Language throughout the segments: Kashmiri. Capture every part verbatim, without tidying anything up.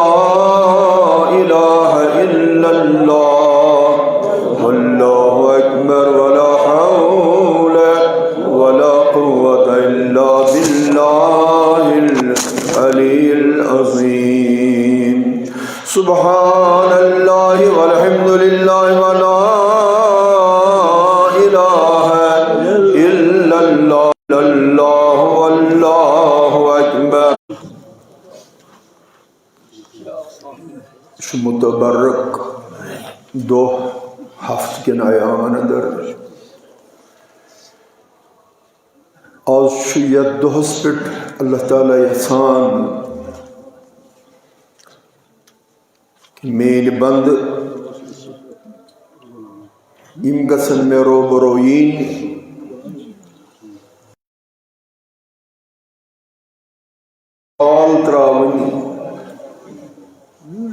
لا إله إلا الله، والله أكبر، ولا حول ولا قوة إلا بالله العلي العظيم. سبحان الله والحمد لله ولا إله إلا الله، الله والله أكبر. یہِ چھُ متبرک دۄہ ہفتہٕ کٮ۪ن ایامن اندر۔ آز چھُ یتھ دۄہس پٮ۪ٹھ اللہ تعالیٰ یژھان کہِ میٲنۍ بندٕ یِم گژھن مےٚ روبرو یِنۍ۔ سوال ترٛاوٕنۍ،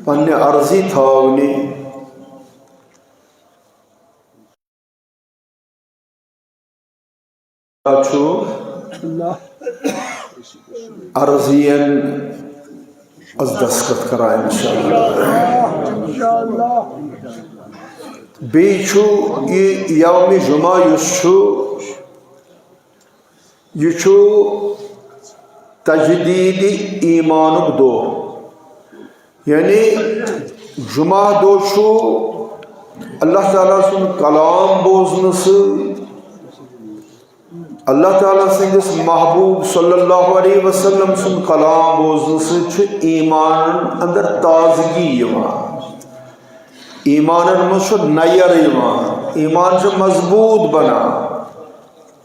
پننہِ عرضی تھاونہِ۔ چھُ عرضین از دستخط کران انشاءاللہ۔ بیٚیہِ چھُ یہِ یومِ جمعہ یُس چھُ، یہِ چھُ تجدید ایمانُک دۄہ۔ یعنی جمعہ دۄہ چھُ اللہ تعالیٰ سُنٛد کلام بوزنہٕ سۭتۍ، اللہ تعالیٰ سٕنٛدِس محبوب صلی اللہ علیہ وسلم سُنٛد کلام بوزنہٕ سۭتۍ چھُ ایمانن اندر تازگی یِوان، ایمانن منٛز چھُ نیر یِوان، ایمان چھُ مضبوٗط بنان،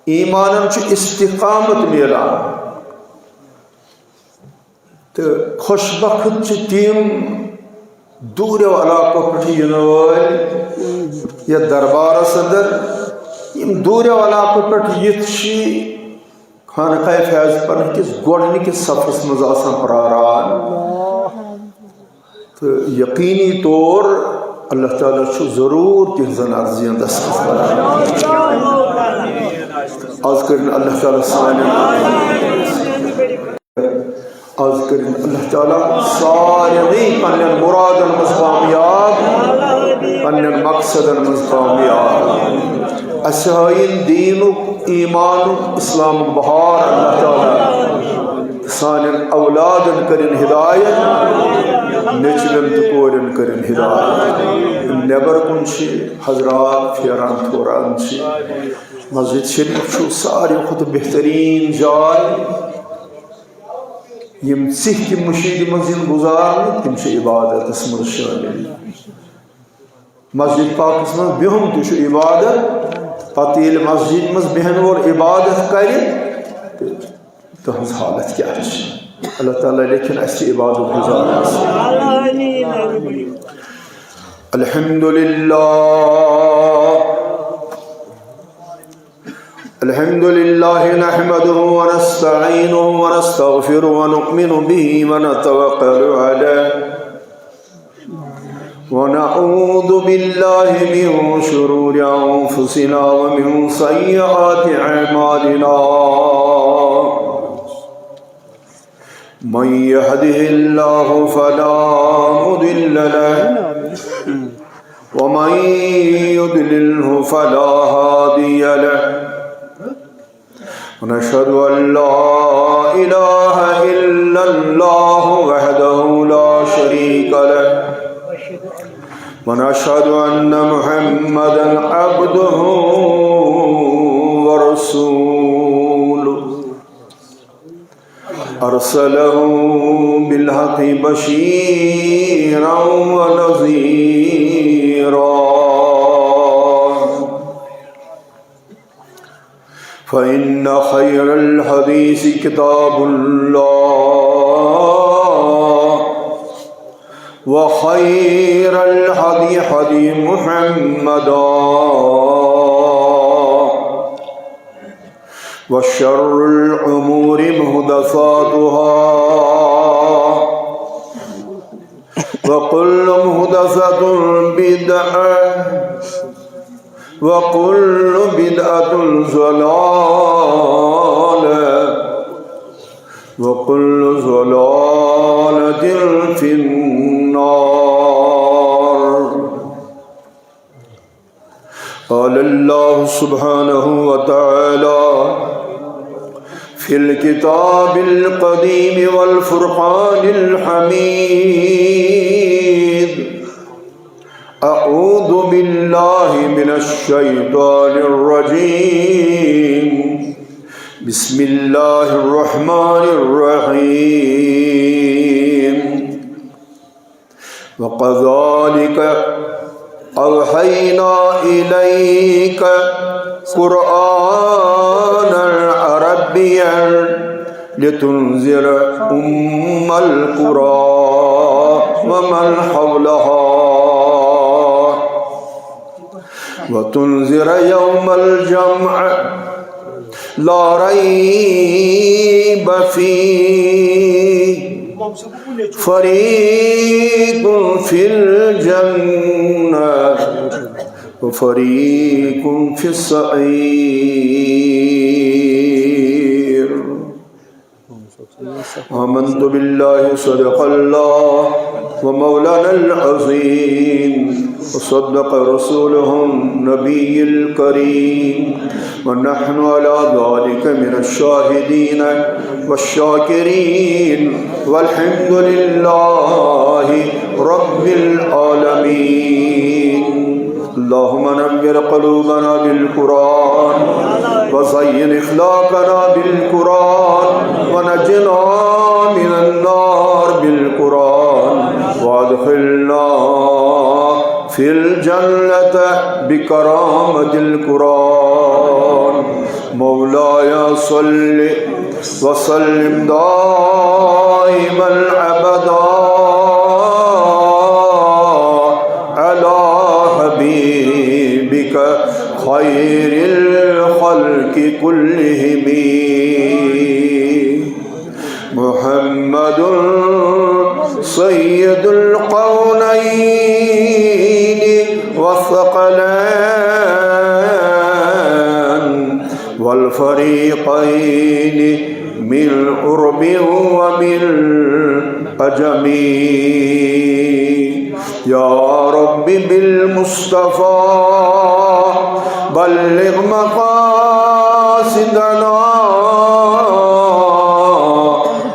ایمانن چھُ استقامت میلان۔ تہٕ خۄش بخت چھِ تِم دوٗریو علاقو پٮ۪ٹھ یِنہٕ وٲلۍ یَتھ دربارس اندر، یِم دوٗریو علاقو پٮ۪ٹھ یِتھ چھِ خانقاہ فیض پرنہٕ کِس گۄڈٕنِکِس صفس منٛز آسان پراران۔ تہٕ یقینی طور اللہ تعالیٰ چھُ ضروٗر تِہنٛزن عرضین دستخط کران۔ آز کٔرِن اللہ تعالیٰ سانٮ۪ن، آز کٔرِن اللہ تعالیٰ سارنٕے پننٮ۪ن مُرادن منٛز کامیاب، پننٮ۪ن مقصدن منٛز کامیاب۔ اسہِ ہٲیِن دیٖنُک، ایٖمانُک، اسلامُک بہار اللہ تعالیٰ۔ سانٮ۪ن اولادن کٔرِن ہدایت، نیٚچوٮ۪ن تہٕ کورٮ۪ن کٔرِن ہدایت۔ یِم نٮ۪بر کُن چھِ حضرات پھیران تھوران چھِ، مسجد شریف چھُ ساروی کھۄتہٕ بہتریٖن جاے۔ یِم ژِہۍ تہِ مٔشیٖدِ منٛز یِن گُزارنہٕ، تِم چھِ عبادتس منٛز شٲمِل۔ مسجد پاکس منٛز بِہُن تہِ چھُ عبادت۔ پتہٕ ییٚلہِ مسجد منٛز بیٚہن وول عبادت کرِ، تہٕ تٕہٕنٛز حالت کیٛاہ چھِ؟ اللہ تعالیٰ لیکھِن اَسہِ تہِ عبادت گُزار۔ الحمد للہ۔ الحمد لله نحمده ونستعينه ونستغفره ونؤمن به ونتوكل عليه ونعوذ بالله من شرور أنفسنا ومن سيئات أعمالنا. من يهده الله فلا مضل له ومن يضلله فلا هادي له. ونشهد أن لا إله إلا الله وحده لا شريك له. ونشهد أن محمدا عبده ورسوله. أرسله بالحق بشيرا ونذيرا. فإن خير الحديث كتاب الله، وخير الهدي هدي محمد، وشر الأمور محدثاتها، وكل محدثة بدعة، وكل بدعة ضلالة، وكل ضلالة في النار. قال الله سبحانه وتعالى في الكتاب القديم والفرقان الحميد: أعوذ بالله من الشيطان الرجيم. بسم الله الرحمن الرحيم. وكذلك أوحينا إليك قرآنا عربيا لتنذر أم القرى ومن حولها وتنذر يوم الجمع لا ريب فيه فريق في الجنة وفريق في السعير. آمنت بالله، صدق الله ومولانا العظيم، وصدق رسوله النبي الكريم، ونحن على ذلك من الشاهدين والشاكرين، والحمد لله رب العالمين. اللهم نور قلوبنا بالقرآن، وزين أخلاقنا بالقرآن، ونجنا من النار بالقرآن، وأدخلنا في الجنة بكرامة القرآن. مولاي صل وسلم دائما أبدا على حبيبك خير الخلق كلهم. محمد سيد القونين والثقلين والفريقين من عرب ومن عجم. يا رب بالمصطفى بلغ مقاصدنا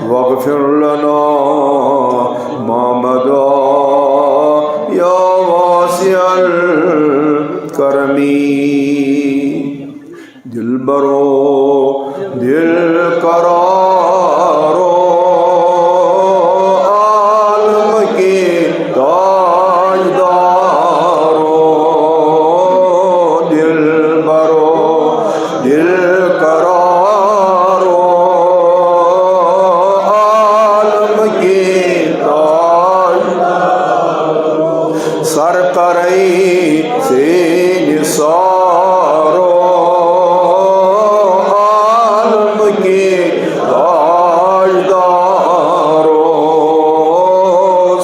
واغفر لنا ما مضى يا واسع الكرم. دلبرو، دل قرارو، عالم کے تاجدارو، دلبرو، دل قرارو، عالم کے تاج سر کرے سین سارو، عالم کے تاجدارو،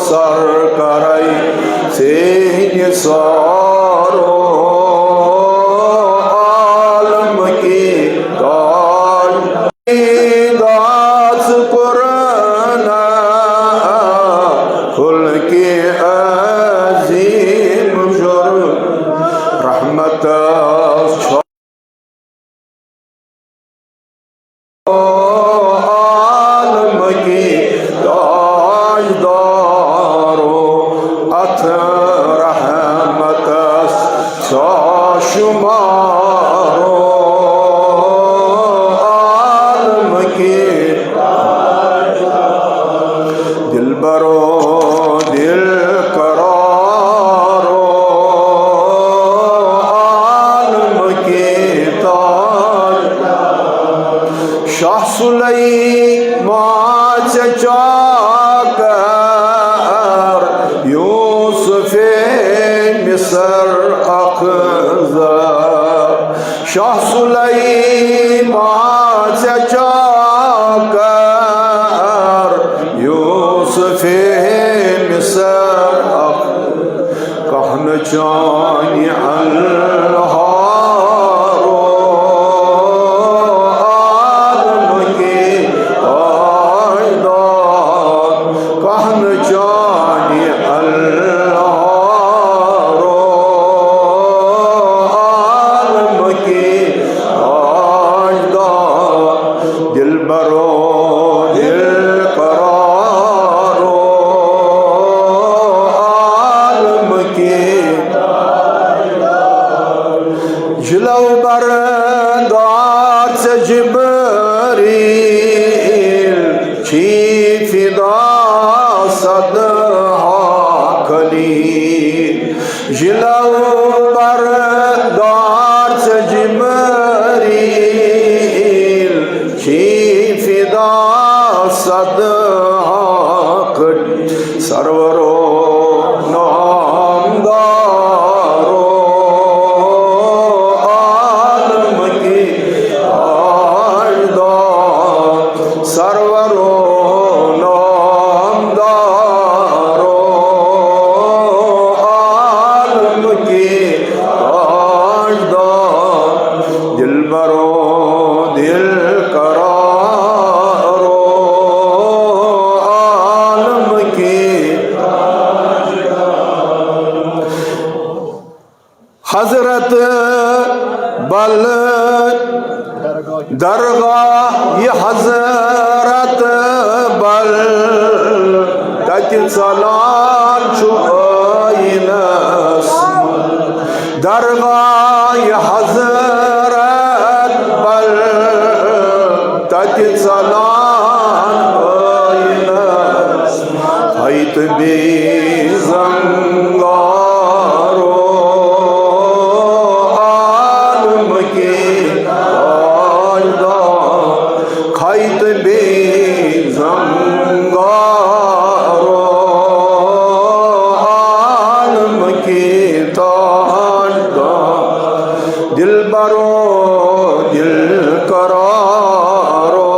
سر کرے سین سارو، عالم کے تاج داس قرآن خلق عظیم جر رحمت عالم کے تاجدارو، اتھ رحمتس چھا شمارو، عالم کے دلبرو، دل قرارو، عالم کے تاج شاہ سلیمان چہ چاکر یوسف مصر اخذ۔ شاہ سلیمان چہ چاکر یوسف مصر اخذ۔ کہن چانی الہارو عالم کے لو بردار ژےٚ جبریٖل چھی فدا صد آکٹ سرورو نامدارو عالم کی تاجدار سرورو نامدارو عالم کی تاجدار دلبرو دل قرارو عالم کی حضرت بل درگاہ یہ حضرت بل تتہِ ژلان چھُ ٲیٖنس منٛز۔ درگاہ یہ حضرت بل تتہِ ژلان ٲیٖنس منٛز۔ ہے تہٕ بیٚیہِ زنگارو عالم کی تاجدار کھے تہٕ بیٚیہِ زنگارو عالم کی تاجدار دلبرو دل قرارو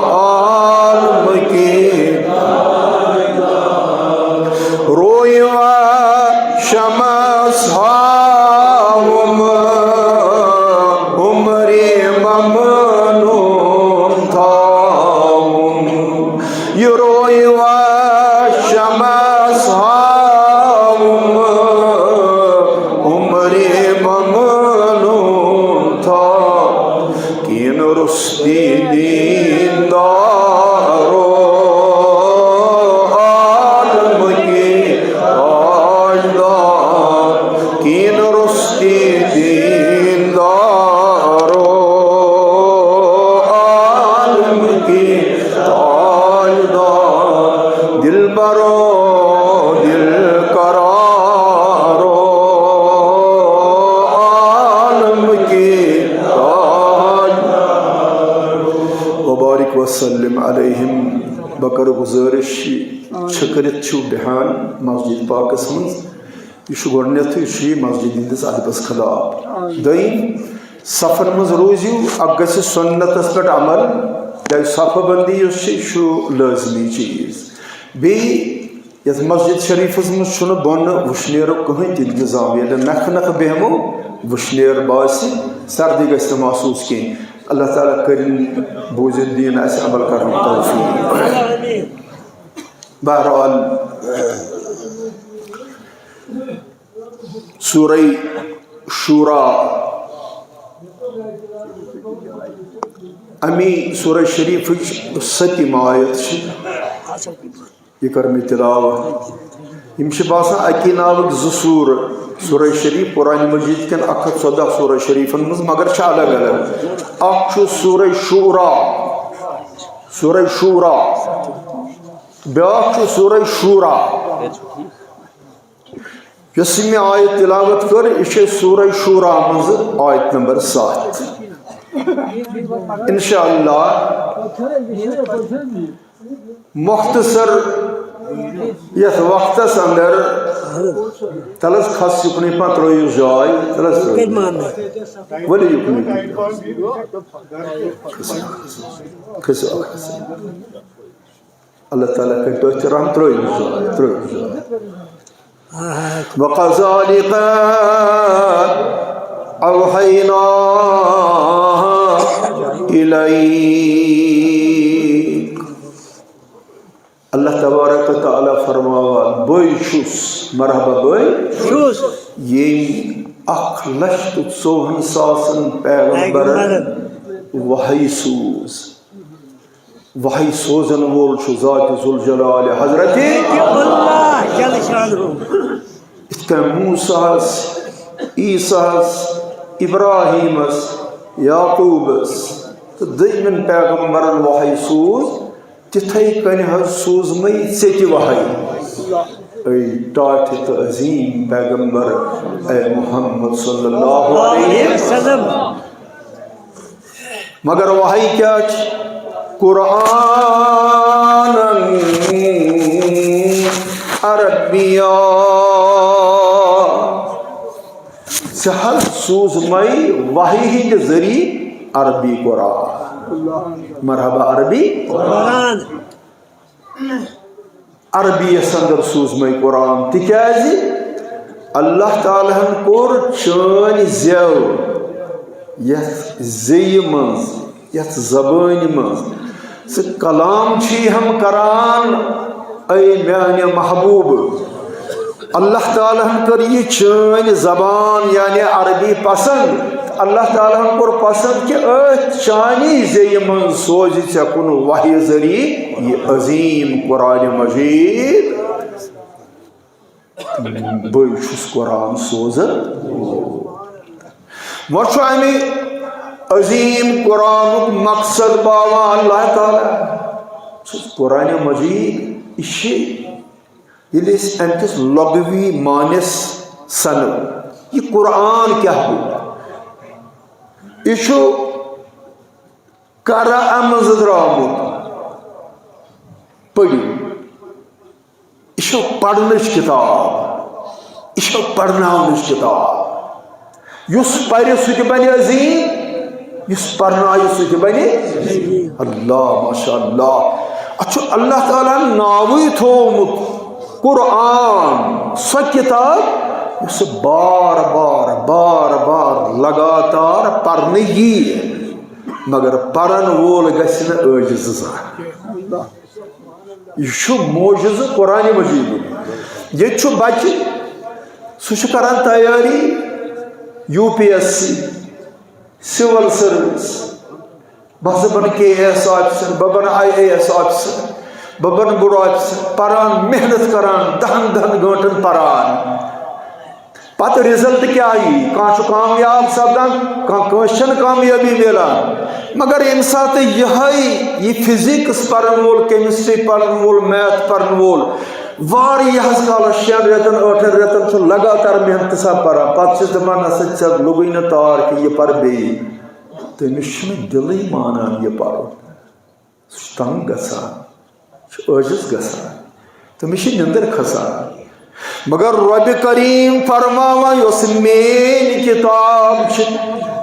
عالم کی روی و شمس ہاوم عمر ممنون تھاوم یہ روی و شمس ہاوم عمر ممنون تھاوم کین رستی دیندارو عالم کی تاجدار کین رستی دیندارو عالم کی تاجدار دلبرو دل قرارو عالم کی تاجدار وبارک وسلم علیہم۔ بہٕ کرٕ گُزٲرِش، چھٔکرِتھ چھِو بیٚہان مسجد پاکس منٛز۔ یہِ چھُ گۄڈٕنیتھٕے، یہِ چھُ یہِ مسجد ہٕنٛدِس ادبس خلاف۔ دوٚیِم، صفن منٛز روٗزِو، اکھ گژھِ سُنتس پٮ۪ٹھ عمل، کیازِ صفہٕ بندی یۄس چھِ، یہِ چھُ لٲزمی چیٖز۔ بیٚیہِ یتھ مسجد شریفس منٛز چھُنہٕ بۄنہٕ وٕشنیرُک کٕہٕنۍ تہِ انتظام، ییٚلہِ نکھٕ نکھٕ بیٚہمو، وٕشنیر باسہِ، سردی گژھِ نہٕ محسوٗس کینٛہہ۔ اللہ تعالیٰ کٔرِن بوٗزِتھ دِیِن اَسہِ عمل کرنُک توفیٖق۔ بہرحال، سورہ شورا، امی سورہ شریفٕچ سٔتِم آیت چھِ۔ یہِ کٔر مےٚ تلاوت۔ یِم چھِ باسان اَکی ناوٕکۍ زٕ سوٗرٕ، سورہ شریف قرآن مجید کٮ۪ن اَکھ ہَتھ ژۄداہ سورہ شریفن منٛز، مگر چھِ الگ الگ۔ اَکھ چھُ سورہ شورا، سورہ شورا، بیٛاکھ چھُ سورہ شورا۔ یۄس یہِ مےٚ آیت تلاوت کٔر، یہِ چھِ سورہ شورا منٛز آیت نمبر ستھ۔ انشاءاللہ مختصر یتھ وقتس اندر، تلس کھس یُکنُے پہن ترٲیِو جاے، تلس ترٲیِو۔ کتہِ ماننہٕ؟ ؤلِو یُکنُے۔ کھسِو، کھسِو، کھسِو۔ اللہ تعالیٰ کٔرِتھ تۄہہِ تہِ رحم، ترٲیِو جاے، ترٲیِو جاے۔ وَكَذَلِكَ أَوْحَيْنَا إِلَيْكَ۔ اللہ تبارک و تعالیٰ فرماوان، بٕے چھُس، مرحبا بٕے چھُس۔ ییٚمۍ اکھ لچھ تہٕ ژوٚوُہن ساسن پیغمبرن پیغمبرن۔ وحی سوٗز۔ وحی سوزن وول چھُ ذات ذوالجلال حضرت۔ اللہ جل شانہ۔ یِتھ کٔنۍ موسیٰ ہس، عیسیٰ ہس، ابراہیمس، یعقوبس تہٕ دوٚیمٮ۪ن پیغمبرن وحی سوٗز، تِتھے کٔنۍ حظ سوٗز مےٚ ژےٚ تہِ وحی۔ اے ٹاٹھہِ تہٕ عظیم پیغمبر، اے محمد صلی اللہ علیہ وسلم۔ مگر وحی کیا چھ؟ قرآن عربیا۔ ژےٚ حظ سوٗزمَے وحی ہٕنٛدِ ذٔریعہٕ عربی قرآن۔ مرحبا عربی قرآن۔ عربی یس اندر سوٗزمَے قرآن، تِکیازِ اللہ تعالیٰ ہن کوٚر چٲنۍ زٮ۪و یتھ زیٚیہِ منٛز، یتھ زبٲنۍ منٛز ژٕ کلام چھُے ہم کران، اے میانہِ محبوب۔ اللہ تعالیٰ ہن کٔر یہِ چٲنۍ زبان یعنی عربی پسند۔ اللہ تعالیٰ ہن کوٚر پسند کہِ أتھۍ چانی زیٚیہِ منٛز سوزِ ژےٚ کُن وحی ذٔریعہٕ یہِ عظیٖم قرآن مجیٖد۔ بٕے چھُس قرآن سوزن۔ وۄنۍ چھُ اَمہِ عظیٖم قرآنُک مقصد باوان اللہ تعالیٰ۔ سُہ قرآن مجیٖد، یہِ چھِ ییٚلہِ أسۍ اَمہِ کِس لغوی معنیَس سَنو، یہِ قرآن کیٛاہ گوٚو؟ یہِ چھُ قرأ منٛز درٛامُت۔ پٔرِو۔ یہِ چھُ پرنٕچ کِتاب۔ یہِ چھُ پرناونٕچ کِتاب۔ یُس پرِ، سُہ تہِ بنہِ عظیٖم، یُس پرنایہِ، سُہ تہِ بنہِ۔ اللہ، ماشاء اللہ۔ اتھ چھُ اللہ تعالیٰ ہن ناوٕے تھوومُت قرآن، سۄ کِتاب یۄس بار بار، بار بار لگاتار پرنہٕ ییہِ، مگر پرن وول گژھِ نہٕ عٲجز زانٛہہ۔ یہِ چھُ معجزٕ قرآن مجیدُک۔ ییٚتہِ چھُ بچہِ، سُہ چھُ کران تیٲری یو پی ایس سی، سول سروس، بہٕ ہسا بنہٕ کے اے ایس آفیسر، بہٕ بنہٕ آئی اے ایس آفیسر، بہٕ بنہٕ بوٚڑ آفیسر، پران، محنت کران، دہن دہن گٲنٹن پران۔ پتہٕ رزلٹ کیٛاہ یی؟ کانٛہہ چھُ کامیاب سپدان، کانٛہہ، کٲنٛسہِ چھَنہٕ کامیٲبی میلان۔ مگر ییٚمہِ ساتہٕ یِہوٚے، یہِ فزکس پرن وول، کیمسٹری پرن وول، میتھ پرن وول، واریاہس کالس، شٮ۪ن رٮ۪تن، ٲٹھن رٮ۪تن چھُ لگاتار محنتہٕ سان پران، پتہٕ چھِس دپان، "نسا، ژےٚ لوٚگُے نہٕ تار کینٛہہ، یہِ پر بیٚیہِ۔" تٔمِس چھُنہٕ دِلٕے مانان یہِ پرُن۔ سُہ چھُ تنگ گژھان، چھُ عٲجز گژھان، تٔمِس چھِ نِندٕر کھسان۔ مگر رۄبِ کریم فرماوان، یۄس میٲنۍ کِتاب چھِ،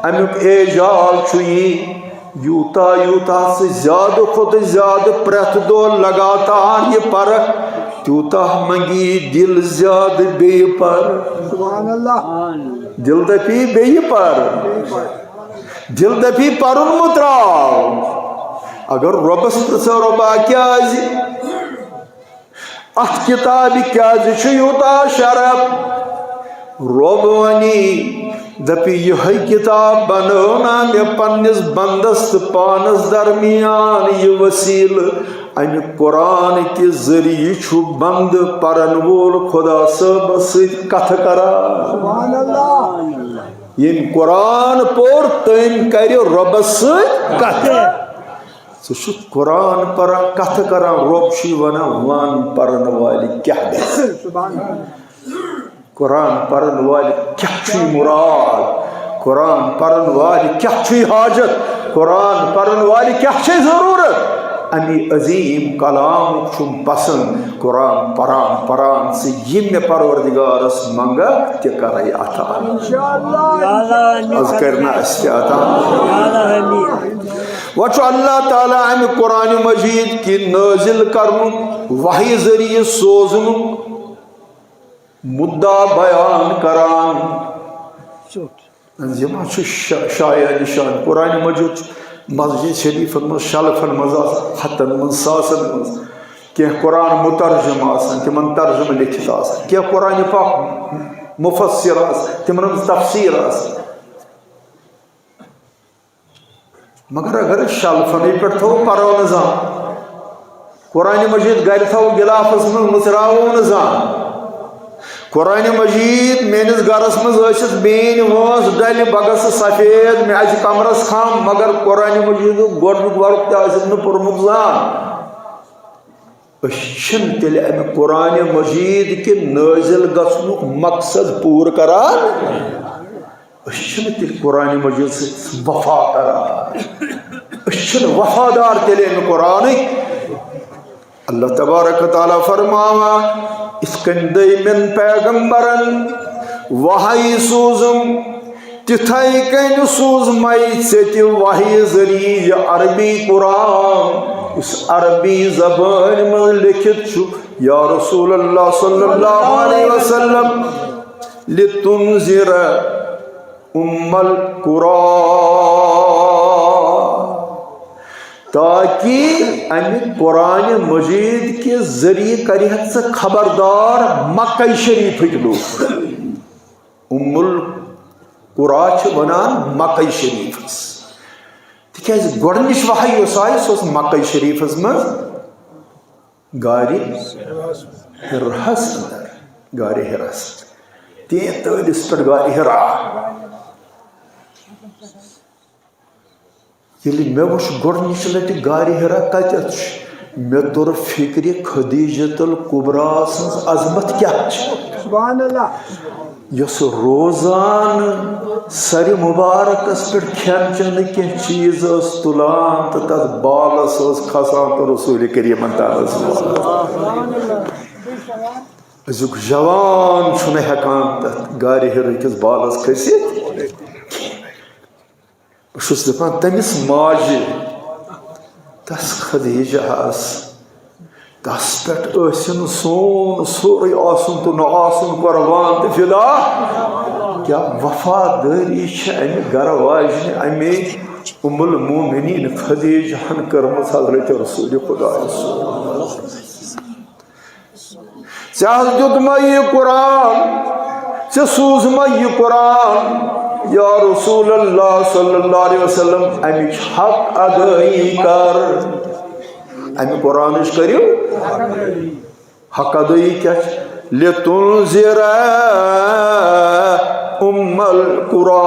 امیُک اعجاز چھُ یی، یوٗتاہ یوٗتاہ ژٕ زیادٕ کھۄتہٕ زیادٕ پرٛٮ۪تھ دۄہ لگاتار یہِ پرکھ، تیوٗتاہ منگی دِل زیادٕ بیٚیہِ پر۔ سبحان اللہ۔ دِل دپی بیٚیہِ پر۔ دِل دپی پرُن مہ تراو۔ اگر رۄبس پرژھو، "رۄبا، کیازِ؟ اتھ کتابہِ کیازِ چھُ یوٗتاہ شرف؟" رۄب ونی، دپہِ، یِہے کتاب بنٲو نا مےٚ پننِس بندس تہٕ پانس درمیان یہِ وسیلہٕ۔ امہِ قرآن کہِ ذٔریعہٕ چھُ بندٕ پرن وول خدا صٲبس سۭتۍ کتھٕ کران۔ سبحان اللہ۔ ییٚمۍ قرآن پوٚر، تٔمۍ کرِ رۄبس سۭتۍ کتھ۔ ژٕ چھُکھ قرآن پران، کتھٕ کران، رۄب چھُے ونان، "ون پرن والہِ کیٛاہ گژھِ؟" قرآن پرن والہِ کیٛاہ چھُے مراد؟ قرآن پرن والہِ کیٛاہ چھُے حاجت؟ قرآن پرن والہِ کیٛاہ چھے ضروٗرت؟ امی عظیم کلامُک چھُم پسند۔ قرآن پران پران ژٕ یہِ مےٚ پروردگارس منگکھ، تہِ کرے عطا۔ از کرِ نا اسہِ تہِ عطا۔ وۄنۍ چھُ اللہ تعالیٰ امہِ قرآن مجید کہِ نٲزِل کرنُک، وحی ذٔریعہٕ سوزنُک مُدعا بیان کران۔ زِ ما چھُ شا-، شایع نشان۔ قرآن مجید چھُ مسجد شریفن منٛز شلفن منٛز آسان، ہتن منٛز، ساسن منٛز۔ کینٛہہ قرآن مترجم آسان، تِمن ترجمہٕ لیکھِتھ آسان۔ کینٛہہ قرآن پاک مفسر آسان، تِمن ہٕنٛز تفسیر آسان۔ مگر اگر أسۍ شلفنٕے پٮ۪ٹھ تھاوو، پرو نہٕ زانٛہہ۔ قرآن مجید گرِ تھاوو غلافس منٛز، مٕژراوو نہٕ زانٛہہ۔ قرآن مجید میٲنِس گرس منٛز ٲسِتھ، میٲنۍ وٲنٛس ڈلہِ، بہٕ گژھٕ سفید، مےٚ آسہِ کمرس خم، مگر قرآن مجیدُک گۄڈنیُک ورُق تہِ آسٮ۪م نہٕ پوٚرمُت زانٛہہ۔ أسۍ چھِنہٕ تیٚلہِ اَمہِ قرآنِ مجیٖد کہِ نٲزِل گژھنُک مقصد پوٗرٕ کران۔ أسۍ چھِنہٕ تیٚلہِ قرآنِ مجیٖد سۭتۍ وفا کران۔ أسۍ چھِنہٕ وفادار تیٚلہِ اَمہِ قرآنٕکۍ۔ اللہ تبارک و تعالیٰ فرماوان، یِتھ کٔنۍ دوٚیمٮ۪ن پیغمبرن وحی سوٗزُم، تِتھَے کٔنۍ سوٗزمَے ژےٚ تہِ وحی ذٔریعہٕ یہِ عربی قرآن، یُس عربی زبٲنۍ منٛز لیٚکھِتھ چھُ، یا رسول اللہ صلی اللہ علیہ وسلم، لِتُنذِرَ اُمَّ الْقُرَیٰ، تاکہ اَمہِ قرآنِ مجیٖد کہِ ذٔریعہٕ کرِہَکھ ژٕ خبردار مکہ شریٖفٕکۍ لوٗکھ۔ اُمُّ القُرَیٰ چھِ وَنان مکہ شریٖفَس، تِکیٛازِ گۄڈٕنِچ وحی یۄس آیہِ، سۄ ٲس مکہ شریٖفَس منٛز غارِ حِراہَس اندر، غارِ حِراہَس اندر۔ تینتٲلِس پٮ۪ٹھ غارِ حِرا۔ ییٚلہِ مےٚ وُچھ گۄڈٕنِچ لَٹہِ غارِ حِرا کَتٮ۪تھ چھُ، مےٚ توٚر فِکرِ خدیجۃ الکبریٰ سٕنٛز عظمت کیٛاہ چھِ۔ سبحان اللہ۔ یۄس روزان سرِ مبارکس پٮ۪ٹھ کھٮ۪ن چٮ۪نہٕ کینٛہہ چیٖز ٲس تُلان تہٕ تتھ بالس ٲس کھسان تہٕ رسول کریٖمن تام ٲس واتان۔ أزیُک جوان چھُنہٕ ہٮ۪کان تتھ غارِ حِرا کِس بالس کھٔسِتھ۔ بہٕ چھُس دَپان، تٔمِس ماجہِ، تَس خدیجہَس، تَس پٮ۪ٹھ ٲسِن سون سورُے آسُن تہٕ نہٕ آسُن قۄربان تہٕ فدا۔ کیٛاہ وفادٲری چھِ اَمہِ گَرٕ واجنہِ، اَمے اُم المومنیٖن خدیجہَن کٔرمٕژ حضرت رسول خدایَس۔ ژےٚ حظ دیُت مےٚ یہِ قرآن، ژےٚ سوٗز مےٚ یہِ قرآن، یا رسول اللہ صلی اللہ علیہ وسلم، اَمِچ حق ادٲیی کر۔ اَمہِ قرآنٕچ کٔرِو حق ادٲیی۔ کیٛاہ چھِ؟ لِتُنذِرَ اُمَّ الْقُرَیٰ۔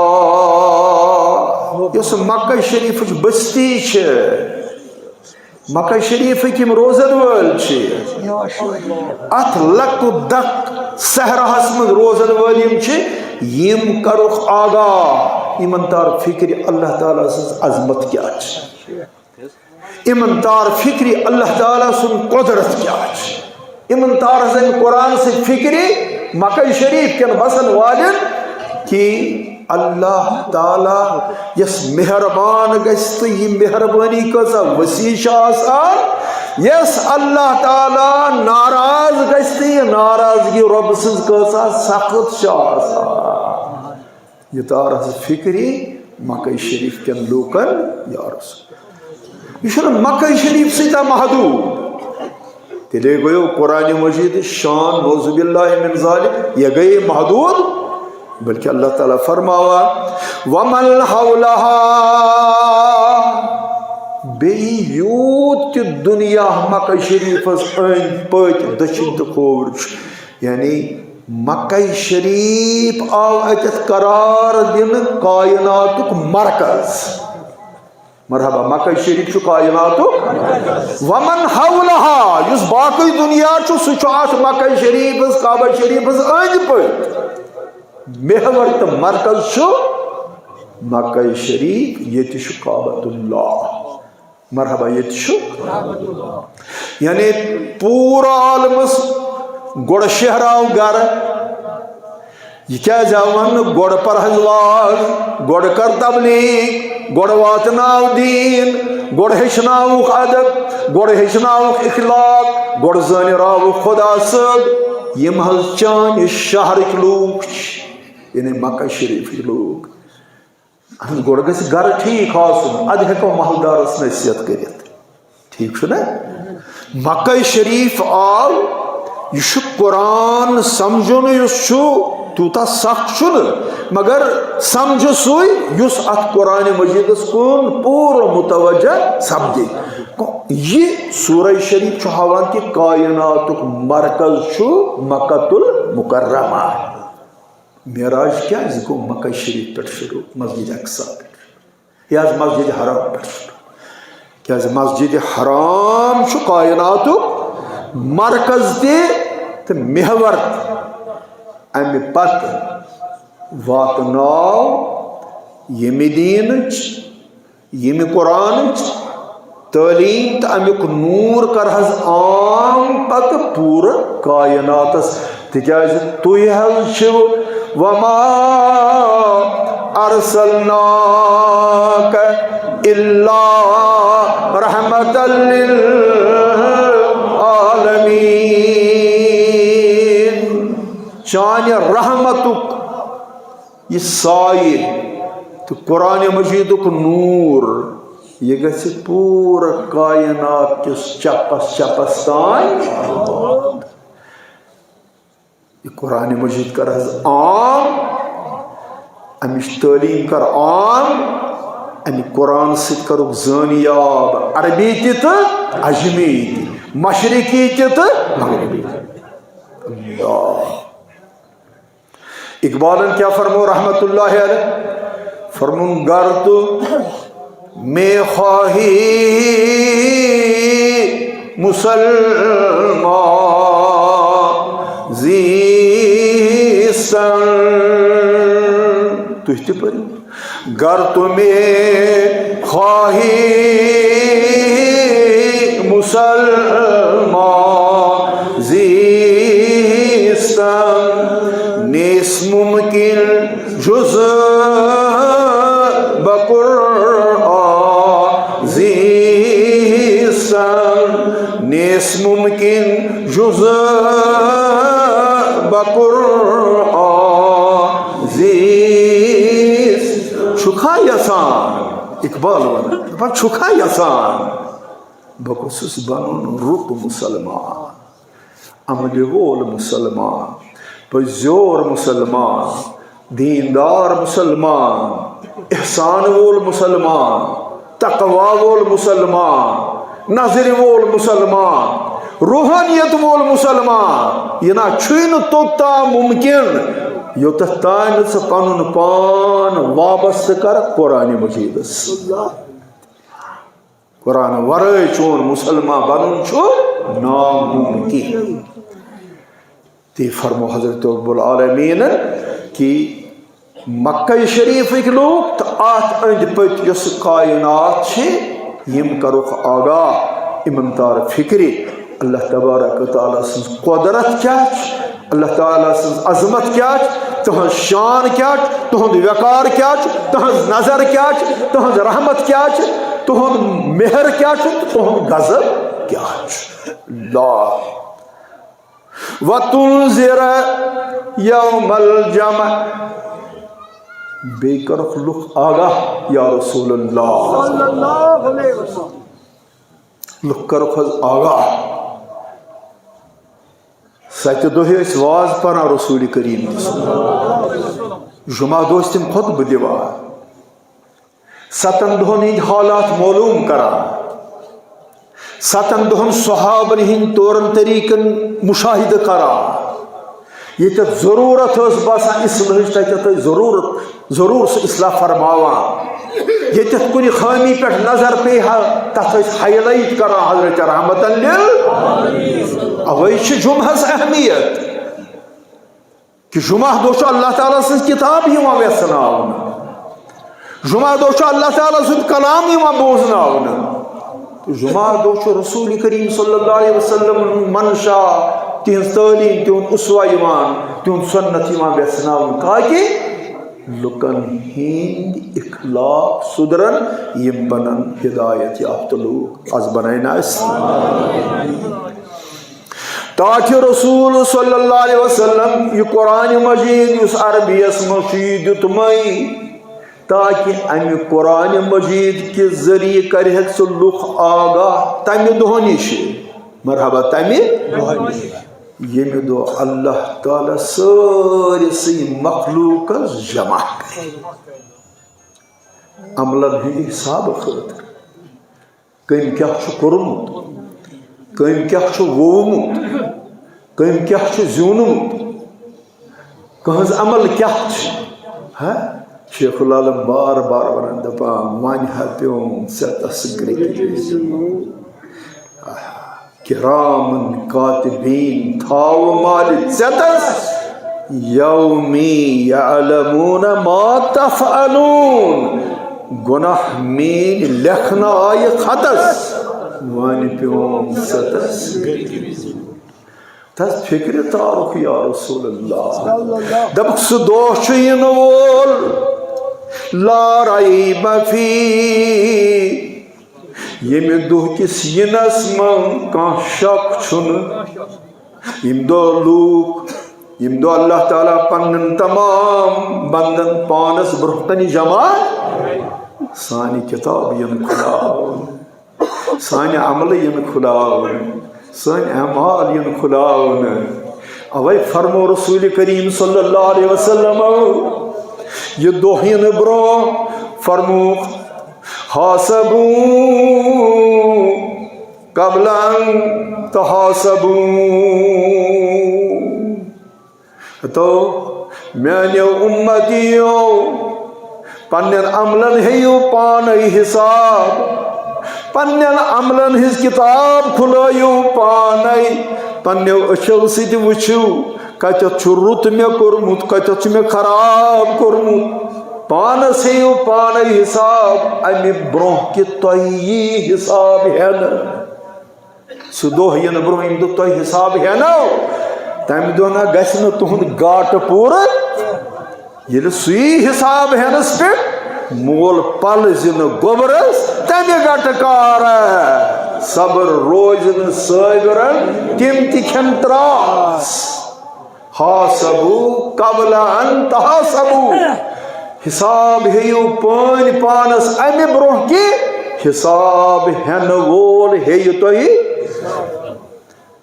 یۄس مکہ شریٖفٕچ بستی چھِ، مکہ شریٖفٕکۍ یِم روزن وٲلۍ چھِ، اَتھ لَک و دَک صحراہَس منٛز روزن وٲلۍ یِم چھِ، یِم کَرُکھ آگاہ، یِمَن تار فِکرِ اللہ تعالیٰ سٕنٛز عظمت کیٛاہ چھِ، یِمَن تار فِکرِ اللہ تعالیٰ سُنٛد قۄدرت کیٛاہ چھِ۔ یِمَن تار حظ اَمہِ قرآن سۭتۍ فِکرِ مکہ شریٖف کٮ۪ن بسن والٮ۪ن کہِ اللہ تعالیٰ یۄس مہربان گژھِ تہٕ یہِ مہربٲنی کۭژاہ وسیع چھِ آسان، یۄس اللہ تعالیٰ ناراض گژھِ تہٕ یہِ ناراضگی رۄبہٕ سٕنٛز کۭژاہ سخت چھِ آسان۔ یہِ تار حظ فِکرِ مکہ شریٖف کٮ۪ن لوٗکن، یا رسول۔ یہِ چھُنہٕ مکہ شریٖف سۭتۍ محدوٗد۔ تیٚلے گوٚو قرآن مجیٖد شان، نعوذ باللہ من ذالک، یہِ گٔیے محدوٗد، بلکہ اللہ تعالیٰ فرماوان، وَمَنْ حَوْلَهَا، بیٚیہِ یوٗت تہِ دُنیا مکہ شریٖفس أنٛدۍ پٔتۍ دٔچھِنۍ تہٕ کھووُر چھُ، یعنی مکہ شریٖف آو اَتٮ۪تھ قرار دِنہٕ کائناتُک مرکز۔ مرحبا، مکہ شریٖف چھُ کائناتُک۔ وَمَنْ حَوْلَهَا، یُس باقٕے دُنیا چھُ، سُہ چھُ اَتھ مکہ شریٖفَس، کعبہ شریٖفَس أنٛدۍ پٔکۍ۔ محور تہٕ مرکز چھُ مکہ شریٖف، ییٚتہِ چھُ کعبۃ اللہ۔ مرحبا، ییٚتہِ چھُ۔ یعنی پوٗرٕ عالمس گۄڈٕ شہراو گرٕ۔ یہِ کیٛازِ آو وننہٕ؟ گۄڈٕ پرہیز لاگ، گۄڈٕ کر تبلیغ، گۄڈٕ واتناو دیٖن، گۄڈٕ ہیٚچھناوُکھ ادب، گۄڈٕ ہیٚچھناوُکھ اخلاق، گۄڈٕ زٲنراوُکھ خدا صٲب۔ یِم حظ چانہِ شہرٕکۍ لوٗکھ چھِ، یعنی مکہ شریٖفٕکۍ لوٗکھ۔ اہن، گۄڈٕ گژھِ گرٕ ٹھیٖک آسُن، ادٕ ہٮ۪کو محلدارس نصیحت کٔرِتھ۔ ٹھیٖک چھُ نا؟ مکہ شریٖف آو، یہِ چھُ قرآن سمجھُن یُس چھُ، تیوٗتاہ سخ چھُنہٕ، مگر سمجھِ سُے یُس اتھ قرآن مجیدس کُن پوٗرٕ متوجہ سپدِ۔ یہِ سورہ شریٖف چھُ ہاوان کہِ کائناتُک مرکز چھُ مکہ المکرمہ۔ معراج کیٛازِ گوٚو مکہ شریٖف پٮ۪ٹھ شروٗع، مسجد اقصیٰ پٮ۪ٹھ؟ یہِ حظ مسجد حرام پٮ۪ٹھ شروٗع۔ کیٛازِ مسجد حرام چھُ کائناتُک مرکز تہِ تہٕ محور تہِ۔ امہِ پتہٕ واتناو ییٚمہِ دیٖنٕچ، ییٚمہِ قرآنٕچ تعلیٖم تہٕ امیُک نوٗر کر حظ عام پتہٕ پوٗرٕ کائناتس، تِکیازِ تُہۍ حظ چھِو، وما ارسلناک الا رحمتا للعالمین۔ چانہِ رحمتُک یہِ سایہِ تہٕ قرآن مجیدُک نوٗر، یہِ گژھِ پوٗرٕ کائنات کِس چپس چپس تام۔ یہِ قرآن مجید کر حظ عام، امِچ تعلیٖم کر عام، امہِ قرآن سۭتۍ کرُکھ زٲنیاب عربی تہِ تہٕ عجمی تہِ، مشرقی تہِ تہٕ مغربی تہِ۔ اللہ۔ اقبالن کیا فرمو رحمت اللہ علیہ؟ فرمون، گر تو میں خواہی مسلمان زیستن۔ تُہۍ تہِ پٔرِو۔ گر تو میں خواہی مسلمان زیستن، نیست ممکن جز بہ قرآن زیستن، نیست ممکن جز بہ قرآن زیستن۔ چھُکھا یژھان؟ اقبال ونان، دپان، چھُکھا یژھان بہٕ گوٚژھُس بنُن رُت مسلمان، عملہِ وول مسلمان، پٔزیور مسلمان، دیندار مسلمان، احسان وول مسلمان، تقوی وول مسلمان، نظرِ وول مسلمان، روحانیت وول مسلمان۔ یہِ نہ چھُے نہٕ توٚت تام ممکن، یوٚتتھ تام نہٕ ژٕ پنُن پان وابستہٕ کر قرآن مجیدس۔ قرآن ورٲے چون مسلمان بنُن چھُ ناممکن۔ تی فرمو حضرت رب العالمین کہ مکہ شریفٕکۍ لوٗکھ تہٕ اتھ أنٛدۍ پٔتۍ یۄس کائنات چھِ، یِم کرُکھ آگاہ، یِمن تار فکرِ۔ اللہ تبارک و تعالیٰ سٕنٛز قۄدرت کیٛاہ چھِ، اللہ تعالیٰ سٕنٛز عظمت کیٛاہ چھِ، تُہٕنٛز شان کیٛاہ چھِ، تُہُنٛد وقار کیٛاہ چھُ، تُہٕنٛز نظر کیٛاہ چھِ، تُہٕنٛز رحمت کیٛاہ چھِ، تُہُنٛد مہر کیٛاہ چھُ تہٕ تُہُنٛد غضب کیٛاہ چھُ۔ اللہ۔ وَتُنذِرَ يَوْمَ الْجَمْعِ۔ بیٚیہِ کَرُکھ لُکھ آگاہ، یا رسول اللہ۔ صلی اللہ علیہ وسلم۔ لُکھ کَرُکھ حظ آگاہ۔ سَتہِ دۄہہِ ٲسۍ واز پَران رسول کریم۔ جمعہ دۄہ ٲسۍ تِم خطبہٕ دِوان۔ ستن دۄہن ہٕنٛدۍ حالات معلوم کران، ستن دۄہن صحابن ہٕنٛدۍ طورن طریٖقن مشاہدٕ کران۔ ییٚتٮ۪تھ ضروٗرت ٲس باسان اصلاحٕچ، تتٮ۪تھ ٲسۍ ضروٗرت، ضروٗر سُہ اصلاح فرماوان۔ ییٚتٮ۪تھ کُنہِ خٲمی پٮ۪ٹھ نظر پیٚیہِ ہا، تتھ ٲسۍ highlight کران حضرت رحمتن لِل۔ اوے چھِ جمعہس اہمیت۔ کہ جمعہ دۄہ چھُ اللہ تعالیٰ سٕنٛز کِتاب یِوان ویژھناونہٕ۔ جمعہ دۄہ چھُ اللہ تعالیٰ سُنٛد کلام یِوان بوزناونہٕ۔ تہٕ جمعہ دۄہ چھُ رسول کریم صلی اللہ علیہ وسلم منشا، تِہنٛز تعلیٖم، تِہُنٛد اسوہ یِوان، تِہُنٛد سنت یِوان ویژھناونہٕ، تاکہ لُکن ہٕنٛدۍ اخلاق سُدرن، یِم بنن ہدایت یافتہٕ لوٗکھ۔ از بناے نا أسۍ؟ تاکہ رسول صلی اللہ علیہ وسلم، یہ قرآن مجید یُس عربی یس منٛز چھُ، یہِ دیُتمے، تاکہ امہِ قرآن مجید کہ ذریعہ کرِ ہے ژٕ لُکھ آگاہ تمہِ دۄہ نِش۔ مرحبا، تمہِ دۄہ نِش۔ ییٚمہِ دۄہ اللہ تعالیٰ سٲرسٕے مخلوقس جمع کرِ عملن ہٕنٛدِ حسابہٕ خٲطرٕ۔ کٔمۍ کیٛاہ چھُ کوٚرمُت، کٔمۍ کیٛاہ چھُ ووٚومُت، کٔمۍ کیٛاہ چھُ زیوٗنمُت، کٕہٕنٛز عمل کیٛاہ چھِ۔ ہا؟ شیخ العالم بار بار وَنان، دَپان، وۄنۍ ہا پیوم ژےٚ تَس گرٛیٚکہِ۔ آہا۔ کرامن کاتبین تھاو مالِ ژیتس، یومی یعلمون ما تفعلون۔ گناہ مین لیکھنہٕ آیہِ خطس، وانہِ پیوم ستس۔ تس فکرِ تارُکھ یا رسول اللہ۔ دپُکھ سُہ دۄہ چھُ یِنہٕ وول، لا ریب فی، ییٚمہِ دۄہ کِس یِنس منٛز کانٛہہ شک چھُنہٕ۔ ییٚمہِ دۄہ لوٗکھ، ییٚمہِ دۄہ اللہ تعالیٰ پننٮ۪ن تمام بندن پانس برونٛہہ کنہِ جمع، سانہِ کتاب یِن کھُلاونہٕ، سانہِ عملہٕ یِن کھُلاونہٕ، سٲنۍ اعمال یِن کھُلاونہٕ۔ اوے فرمو رسول کریم صلی اللہ علیہ وسلم، یہِ دۄہ یِنہٕ برونٛہہ فرمووُکھ، حاسبوا قبل ان تحاسبوا۔ تو میانیو امتیو، پننٮ۪ن عملن ہیٚیِو پانے حساب، پننٮ۪ن عملن ہٕنٛز کتاب کھُلٲیِو پانے، پننٮ۪و أچھو سۭتۍ وٕچھِو کتٮ۪تھ چھُ رُت مےٚ کوٚرمُت، کتٮ۪تھ چھُ مےٚ خراب کوٚرمُت۔ پانس ہیٚیِو پانے حساب، امہِ برونٛہہ کہِ تۄہہِ یی حساب ہٮ۪نہٕ۔ سُہ دۄہ یِنہٕ برونٛہہ ییٚمہِ دۄہ تۄہہِ حساب ہٮ۪نو، تمہِ دۄہ نہ گژھِ نہٕ تُہُنٛد گاٹہٕ پوٗرٕ۔ ییٚلہِ سُے حساب ہٮ۪نس پٮ۪ٹھ مول پلزِ نہٕ گوٚبرس، تمہِ گٹہٕ کارٕ صبر روزِ نہٕ صٲبرن، تِم تہِ کھٮ۪ن تراس۔ حاسبوا قبل ان تحاسبوا۔ حساب ہیٚیِو پٲنۍ پانس امہِ برونٛہہ کہِ حساب ہٮ۪نہٕ وول ہیٚیہِ تۄہہِ۔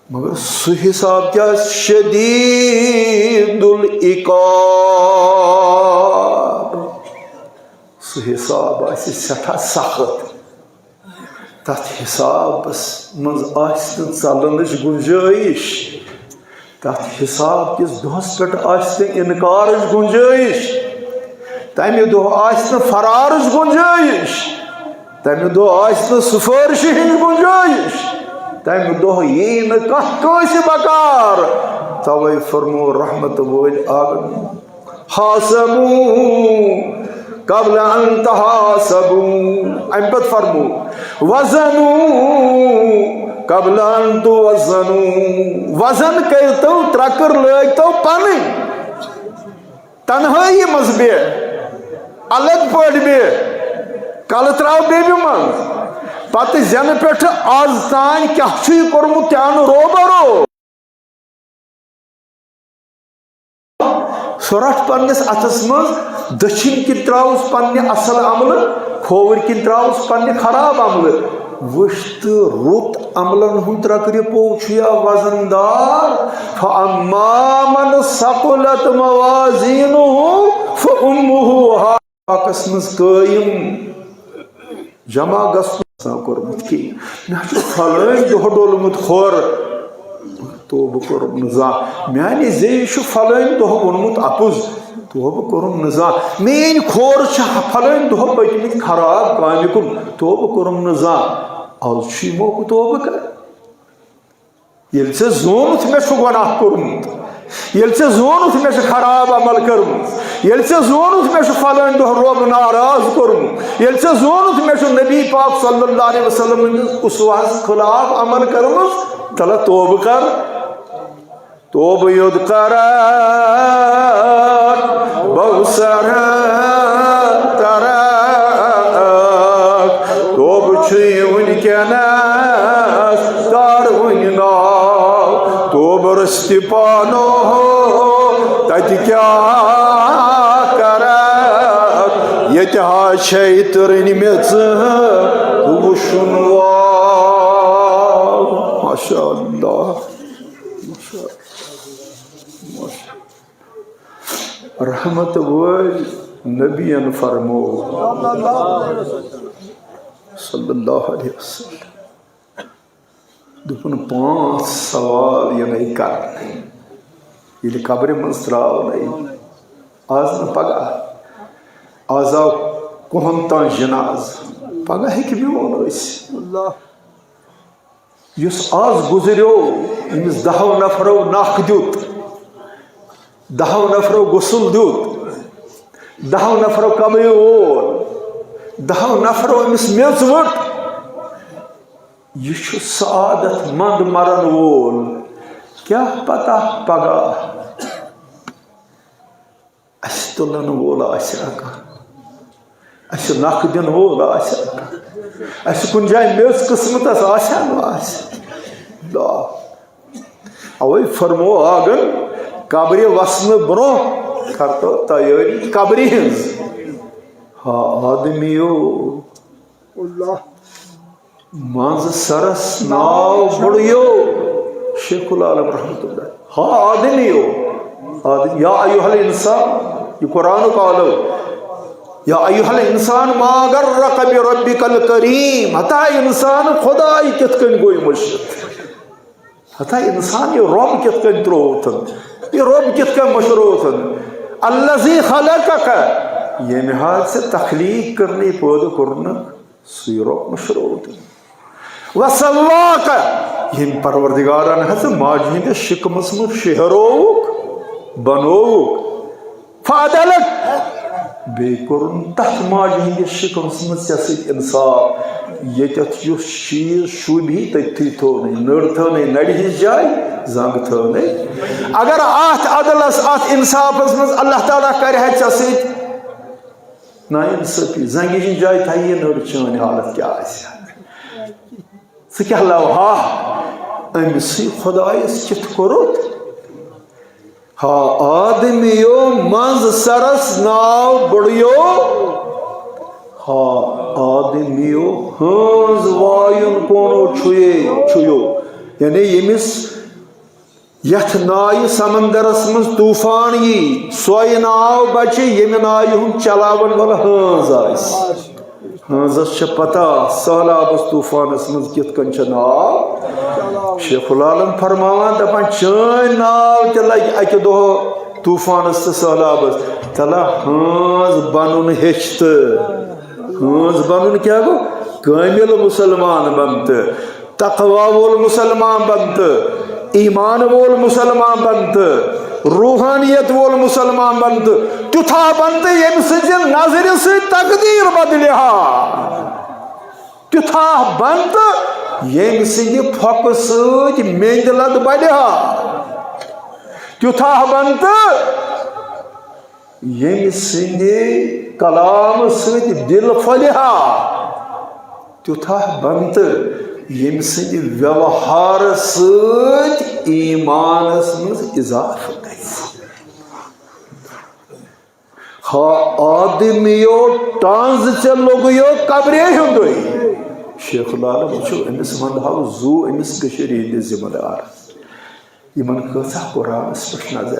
مگر سُہ حساب کیٛاہ؟ شدید العقاب۔ سُہ حساب آسہِ سٮ۪ٹھاہ سخت۔ تَتھ حسابَس منٛز آسہِ نہٕ ژَلنٕچ گُنجٲیِش۔ تَتھ حساب کِس دۄہَس پٮ۪ٹھ آسہِ نہٕ اِنکارٕچ گُنجٲیِش۔ تَمہِ دۄہ آسہِ نہٕ فرارٕچ گُنجٲیِش۔ تَمہِ دۄہ آسہِ نہٕ سُفٲرشہِ ہِنٛز گُنجٲیِش۔ تَمہِ دۄہ یی نہٕ کانٛہہ کٲنٛسہِ بکار۔ تَوَے فرموو رحمت وٲلۍ عالم، حاسبوا قبل ان تحاسبوا۔ امہِ پتہٕ فرمو، وزنوا قبل ان توزنوا۔ وزن کٔرتو، ترکر لٲگتو پنٕنۍ۔ تنہٲیی منٛز بیٚہہ، الگ پٲٹھۍ بیٚہہ، کلہٕ تراو بیٚبہِ منٛز۔ پتہٕ زینہٕ پٮ۪ٹھٕ آز تام کیٛاہ چھُے کوٚرمُت، تہِ اَن روبرو۔ سُہ رَٹھ پننِس اَتھَس منٛز، دٔچھِنۍ کِنۍ ترٛاوُس پننہِ اَصٕل عملہٕ، کھووٕرۍ کِنۍ ترٛاوُس پننہِ خراب عملہٕ۔ وٕچھ تہٕ رُت عملن ہُنٛد ترٛکرِ پوٚو چھُ یا وزن دار۔ فَأَمَّا مَنْ ثَقُلَتْ مَوَازِينُهُ فَأُمُّهُ ہا-، پاکس منٛز قٲیِم۔ جمع گژھُن آسان کوٚرمُت کِہیٖنۍ۔ مےٚ چھُ فلٲنۍ دۄہ ڈوٚلمُت کھۄر، توبہٕ کوٚرُم نہٕ زانٛہہ۔ میانہِ زیٚیہِ چھُ فلٲنۍ دۄہ ووٚنمُت اَپُز، توبہٕ کوٚرُم نہٕ زانٛہہ۔ میٲنۍ کھۄر چھِ فلٲنۍ دۄہ پٔتمٕتۍ خراب کامہِ کُن، توبہٕ کوٚرُم نہٕ زانٛہہ۔ آز چھُ یہِ موقعہٕ توبہٕ کرنُک۔ ییٚلہِ ژےٚ زونُتھ مےٚ چھُ گۄناہ کوٚرمُت، ییٚلہِ ژےٚ زونُتھ مےٚ چھِ خراب عمل کٔرمٕژ، ییٚلہِ ژےٚ زونُتھ مےٚ چھُ فلٲنۍ دۄہ رۄب ناراض کوٚرمُت، ییٚلہِ ژےٚ زونُتھ مےٚ چھُ نبی پاک صلی اللہ علیہ وسلم ہٕنٛدِس اسوہس خلاف عمل کٔرمٕژ، تلہ توبہٕ کر۔ توبہٕ یوت کرکھ، بوسر ترکھ۔ توبہٕ چھُے وُنکیٚنس، کر وُنہِ ناو۔ توبہٕ رٔستہِ پانو، تتہِ کیٛاہ کرکھ؟ ییٚتہِ ہا چھے تٔرٕنۍ میٚژ تہٕ وُشُن وال۔ ماشاء اللہ۔ رحمت وٲلۍ نبیَن فرموو صلی اللہ علیہ وسلم، دوٚپُن، پانٛژھ سوال یِنَے کرنہٕ ییٚلہِ قبرِ منٛز ترٛاونَے۔ آز نہٕ پگاہ، آز آو کُہُنٛد تام جناز، پگاہ ہیٚکہِ میون ٲسِتھ۔ اللہ۔ یُس آز گُزریو، أمِس دَہو نفرو نَکھ دیُت، دَہو نفرو غسل دیُت، دَہو نفرو کمٲو وول، دَہو نفرو أمِس میٚژ ؤٹ۔ یہِ چھُ سعادت مند مرن وول۔ کیٛاہ پتہ پگاہ اَسہِ تُلن وول آسہِ ہا کانٛہہ، اَسہِ نکھٕ دِنہٕ وول آسہِ ہا کانٛہہ، اَسہِ کُنہِ جایہِ میٚژ قٕسمتس آسہِ ہا نہٕ آسہِ۔ لا۔ اوے فرمو آگن، قبرِ وسنہٕ برونٛہہ کرتو تیٲری قبرِ ہٕنٛز۔ ہا آدمیو، اللہ۔ منٛز سرس ناو بڑیو۔ شیخ العالم رحمت اللہ۔ ہا آدمیو، آدم، یا ایہا الانسان، یہِ قرآنُک آلو۔ یا ایہا الانسان ما غرک بربک الکریم۔ ہتا انسان، خداے کِتھ کٔنۍ گوٚو مٔشِتھ؟ ہتا انسان، یہِ رۄب کِتھ کٔنۍ ترٛووُتھن؟ یہِ رۄب کِتھ کٔنۍ مٔشرووُتھن؟ الذی خلقک، ییٚمہِ ہا ژےٚ تخلیق کٔرنٕے، پٲدٕ کوٚرنہٕ، سُے رۄب مٔشرووُتھن۔ وسواک، ییٚمہِ پروردگارن ہا ژےٚ ماجہِ ہٕنٛدِس شِکمس منٛز شیہرووُکھ، بنووُکھ۔ فعدلک، بیٚیہِ کوٚرُن تتھ ماجہِ ہٕنٛدِس شِکمس منٛز ژےٚ سۭتۍ انصاف، ییٚتٮ۪تھ یُس چیٖز شوٗبہِ ہی تٔتھی تھوونَے، نٔر تھٲونَے نَرِ ہٕنٛز جاے، زنٛگ تھٲونَے۔ اگر اتھ عدلس، اتھ انصافس منٛز اللہ تعالیٰ کرِ ہا ژےٚ سۭتۍ ناانصٲفی، زنٛگہِ ہٕنٛز جاے تھایہِ یہِ نٔر، چٲنۍ حالت کیٛاہ آسہِ ہا؟ ژٕ کیٛاہ لوہا؟ أمۍ سٕے خۄدایَس کِتھ کوٚرُتھ؟ ہا آدمیو منٛز سرس ناو بڑیو۔ ہا آدمیو ہٲنز وایُن کونو چھُیے، چھُیو۔ یعنی ییٚمِس یتھ نایہِ سمندرس منٛز طوفان یی، سۄے ناو بچہِ، ییٚمہِ نایہِ ہُنٛد چلاون وول ہٲنز آسہِ۔ ہٲنزس چھےٚ پتہ سہلابس طوفانس منٛز کِتھ کٔنۍ چھےٚ ناو۔ شیخ العالم فرماوان دپان، چٲنۍ ناو تہِ لگہِ اکہِ دۄہ طوفانس تہٕ سہلابس۔ تلہ ہٲنز بنُن ہیٚچھ تہٕ۔ ہٲنز بنُن کیٛاہ گوٚو؟ کٲمل مسلمان بن تہٕ۔ تقوی وول مسلمان بن تہٕ، ایمان وول مسلمان بن تہٕ، روحانیت وول مسلمان بن تہٕ، تیُتھا بن تہٕ ییٚمہِ سٕنٛزِ نظرِ سۭتۍ تقدیٖر بدلہِ ہا۔ تیُتھا بن تہٕ ییٚمہِ سٕنٛدِ پھۄکہٕ سۭتۍ میٚنٛدۍ لد بلہِ ہا۔ تیُتھا بن تہٕ ییٚمہِ سٕنٛدِ کلامہٕ سۭتۍ دِل پھۄلہِ ہا، تیُتھا بن تہٕ ییٚمہِ سٕنٛدِ ویوہارٕ سۭتۍ ایمانس منٛز اضافہٕ گژھِ۔ ہا آدمیو، ٹنٛز ژےٚ لوٚگُیو قبرے ہُنٛدُے۔ شیخ العالم وٕچھِو، أمِس ونٛدٕ ہاو زُو أمِس کٔشیٖرِ ہٕنٛدِس ذمہٕ دارس۔ یِمن کۭژاہ قرآنس پٮ۪ٹھ نظر۔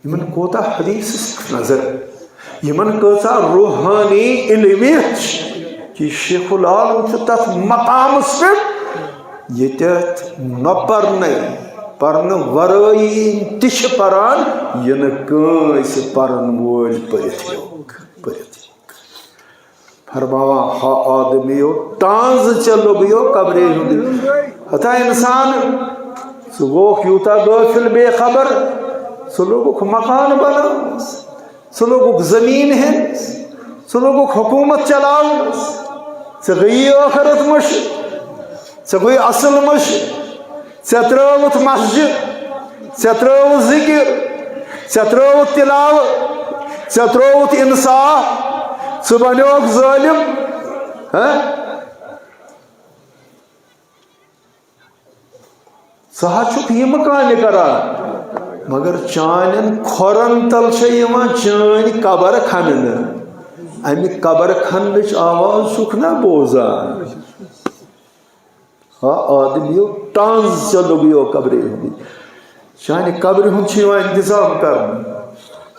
یِمن کوتاہ حدیثس پٮ۪ٹھ نظر، یِمن کۭژاہ روحانی علمیت چھِ، کہِ شیخ العالم چھُ تتھ مقامس پٮ۪ٹھ، ییٚتٮ۪تھ نہ پرنے، پرنہٕ ورٲیی تہِ چھِ پران، یہِ نہٕ کٲنٛسہِ پرن وٲلۍ پٔرِتھ ہیوٚک، پٔرِتھ ہیوٚک۔ فرماوان، ہا آدمیو، ٹانٛز ژےٚ لوٚگُیو قبرے ہُنٛد۔ ہتا انسان، ژٕ گوٚوکھ یوٗتاہ غٲفِل بے خبر، ژٕ لوٚگُکھ مکان بناونس، ژٕ لوٚگُکھ زٔمیٖن ہٮ۪نس، ژٕ لوٚگُکھ حکوٗمت چلاونس، ژےٚ گٔیی ٲخرت مٔشِتھ، ژےٚ گوٚوُے اصل مٔشِتھ۔ ژےٚ ترٲوُتھ مسجد، ژےٚ ترٲوُتھ ذکر، ژےٚ ترٲوُتھ تلاوت، ژےٚ ترٲوُتھ انصاف، ژٕ بنیوکھ ظٲلم۔ ہہ؟ ژٕ ہا چھُکھ یِم کامہِ کران، مگر چانٮ۪ن کھۄرن تل چھےٚ یِوان چٲنۍ قبر کھننہٕ۔ امہِ قبر کھننٕچ آواز چھُکھ نہ بوزان؟ ہا آدمیو، ٹانٛز ژےٚ لوٚگُیو قبرِ ہُنٛدُے۔ چانہِ قبرِ ہُنٛد چھُ یِوان انتظام کرنہٕ۔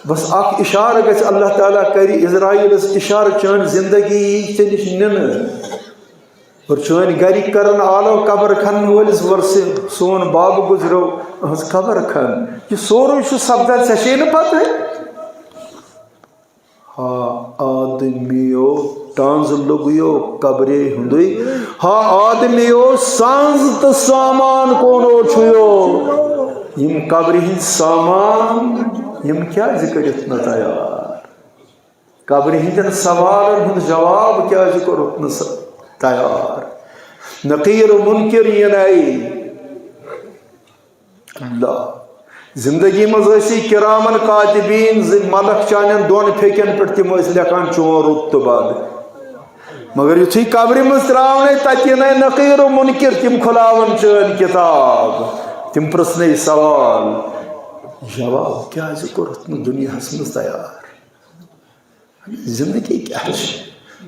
بس اکھ اشارٕ گژھِ، اللہ تعالیٰ کرِ عزرائیلس اشارٕ، چٲنۍ زندگی یی ژےٚ نِش نِنہٕ۔ اور چٲنۍ گرِکۍ کرن آلو قبر کھنن وٲلِس، وَر سُہ سون باب گُزریو، أہنٛز قبر کھن۔ یہِ سورُے چھُ سپدان، ژےٚ چھے نہٕ پتہٕے۔ ہا آدمیو، ٹانٛزٕ لوٚگیو قبرے ہُنٛدُے۔ ہا آدمیو، سانٛز تہٕ سامان کونو چھُیو؟ یِم قبرِ ہٕنٛدۍ سامان، یِم کیٛازِ کٔرِتھ نہٕ تیار؟ قبرِ ہٕنٛدٮ۪ن سوالن ہُنٛد جواب کیٛازِ کوٚرُتھ نہٕ س-، تیار؟ نقیر و منکر یِنَے۔ اللہ۔ زندگی منٛز ٲسی کرامن کاتبین زِ ملک چانٮ۪ن دۄن پھیٚکٮ۪ن پٮ۪ٹھ، تِم ٲسۍ لیکھان چون رُت تہٕ بد۔ مگر یُتھُے قبرِ منٛز ترٛاونَے، تَتہِ یِنَے نقیر و منکر، تِم کھُلاون چٲنۍ کِتاب، تِم پرٛژھنَے سوال، جواب کیٛازِ کوٚرُتھ نہٕ دُنیاہَس منٛز تیار؟ زندگی کیٛاہ چھِ؟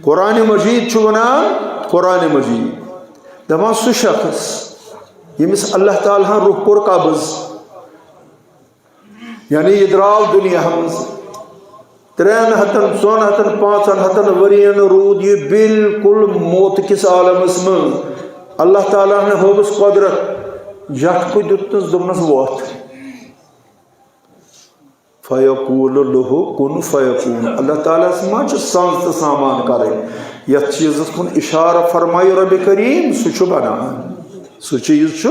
قرآن مجید چھُ وَنان، قرآن مجید دَپان، سُہ شخص ییٚمِس اللہ تعالیٰ ہَن روح کوٚر قبض، یعنی یہِ درٛاو دُنیاہَس منٛز، ترٛٮ۪ن ہَتَن، ژۄن ہَتَن، پانٛژَن ہَتَن ؤرِیَن روٗد یہِ بالکل موت کِس عالمَس منٛز۔ اللہ تعالیٰ ہَن ہٲوٕس قۄدرت، جَٹھ کُے دیُتنَس، دوٚپنَس، وۄتھ۔ فیقول لہ کن فیکون۔ اللہ تعالیٰ ہس ما چھُ سانٛز تہٕ سامان کرٕنۍ؟ یتھ چیٖزس کُن اشارٕ فرمایہِ رب کریم، سُہ چھُ بنان۔ سُہ چیٖز چھُ۔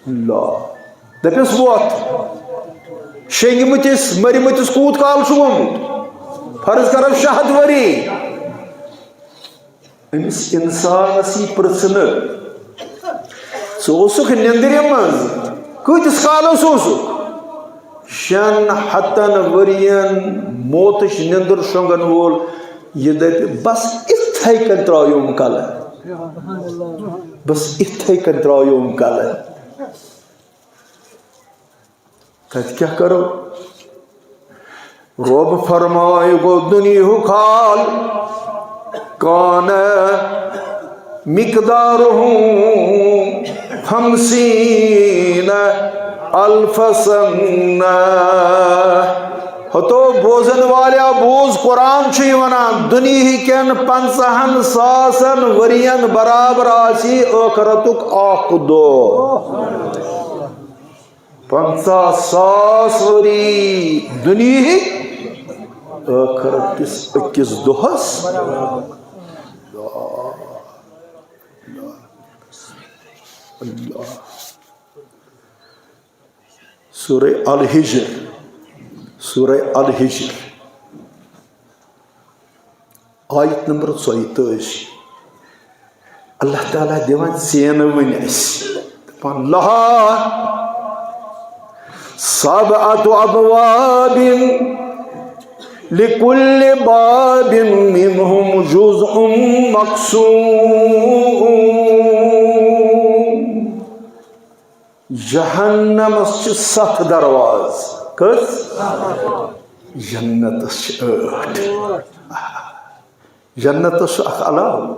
لا۔ دٔپِس وۄتھ۔ شیٚنگمٕتِس، مٔرمٕتِس کوٗت کال چھُ گوٚمُت؟ فرض کرو شےٚ ہتھ ؤری۔ أمِس اِنسانَس یی پرٛژھنہٕ، ژٕ اوسُکھ نیٚنٛدرِ منٛز، کۭتِس کالَس اوسُکھ؟ شٮ۪ن ہَتَن ؤرِیَن موتٕچ نیٚنٛدٕر شۄنٛگَن وول۔ یہِ دَپہِ، بَس اِتھَے کٔنۍ ترٛایوم کَلہٕ، بَس اِتھَے کٔنۍ ترٛایوم کَلہٕ۔ تَتہِ کیٛاہ کَرو؟ رۄب فرمایہِ، گوٚو دُنیاہُک حال، کان مقدارہ خمسین الف سنہ۔ ہتو بوزن والیا بوز، قرآن چھُ یہِ وَنان، دُنیاہٕکٮ۪ن پنٛژاہن ساسن ؤرین برابر آسہِ ٲخرتُک اکھ دۄہ۔ پنٛژاہ ساس ؤری دُنیاہٕکۍ ٲخرت کِس أکِس دۄہس۔ اللہ۔ سورہ الحجر، سورہ الحجر۔ آیت نمبر ژۄیہِ تٲجی۔ اللہ تعالیٰ دِوان ژینہٕ وٕنۍ اَسہِ۔ دَپان، لہا سبعت ابواب لکل باب منہم جزء مقسوم۔ جہنمس چھِ ستھ دروازٕ۔ کٔژ؟ جنتس چھِ ٲٹھ۔ جنتس چھُ اکھ علاوٕ۔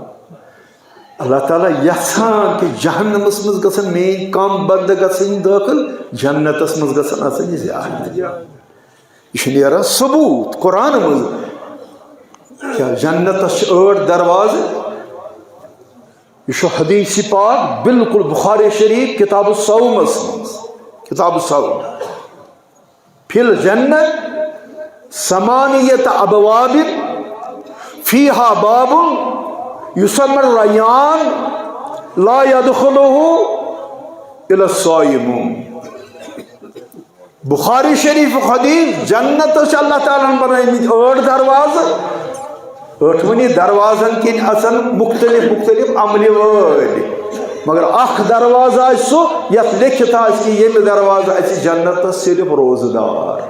اللہ تعالیٰ یژھان کہِ جہنمس منٛز گژھن میٲنۍ کم بندٕ گژھٕنۍ دٲخل، جنتس منٛز گژھن اژٕنۍ زیادٕ۔ یہِ چھُ نیران ثبوت قرآن منٛز۔ کیٛاہ جنتس چھِ ٲٹھ دروازٕ؟ یہِ چھُ حدیث پاک، بالکل بخاری شریف، کتاب الصومس منٛز، کتاب الصوم۔ فی الجنت ثمانیت ابواب، فیہا باب یسمی الریان، لا یدخلہ الا الصائمون۔ بخاری شریف حدیث، جنتس چھِ اللہ تعالیٰ ہن بنٲومٕتۍ ٲٹھ دروازٕ۔ ٲٹھوٕنی دروازن کِنۍ اژن مختلف مختلف عملہِ وٲلۍ، مگر اکھ دروازٕ آسہِ سُہ یتھ لیکھِتھ آسہِ کہِ ییٚمہِ دروازٕ اژِ جنتس صرف روزٕ دار۔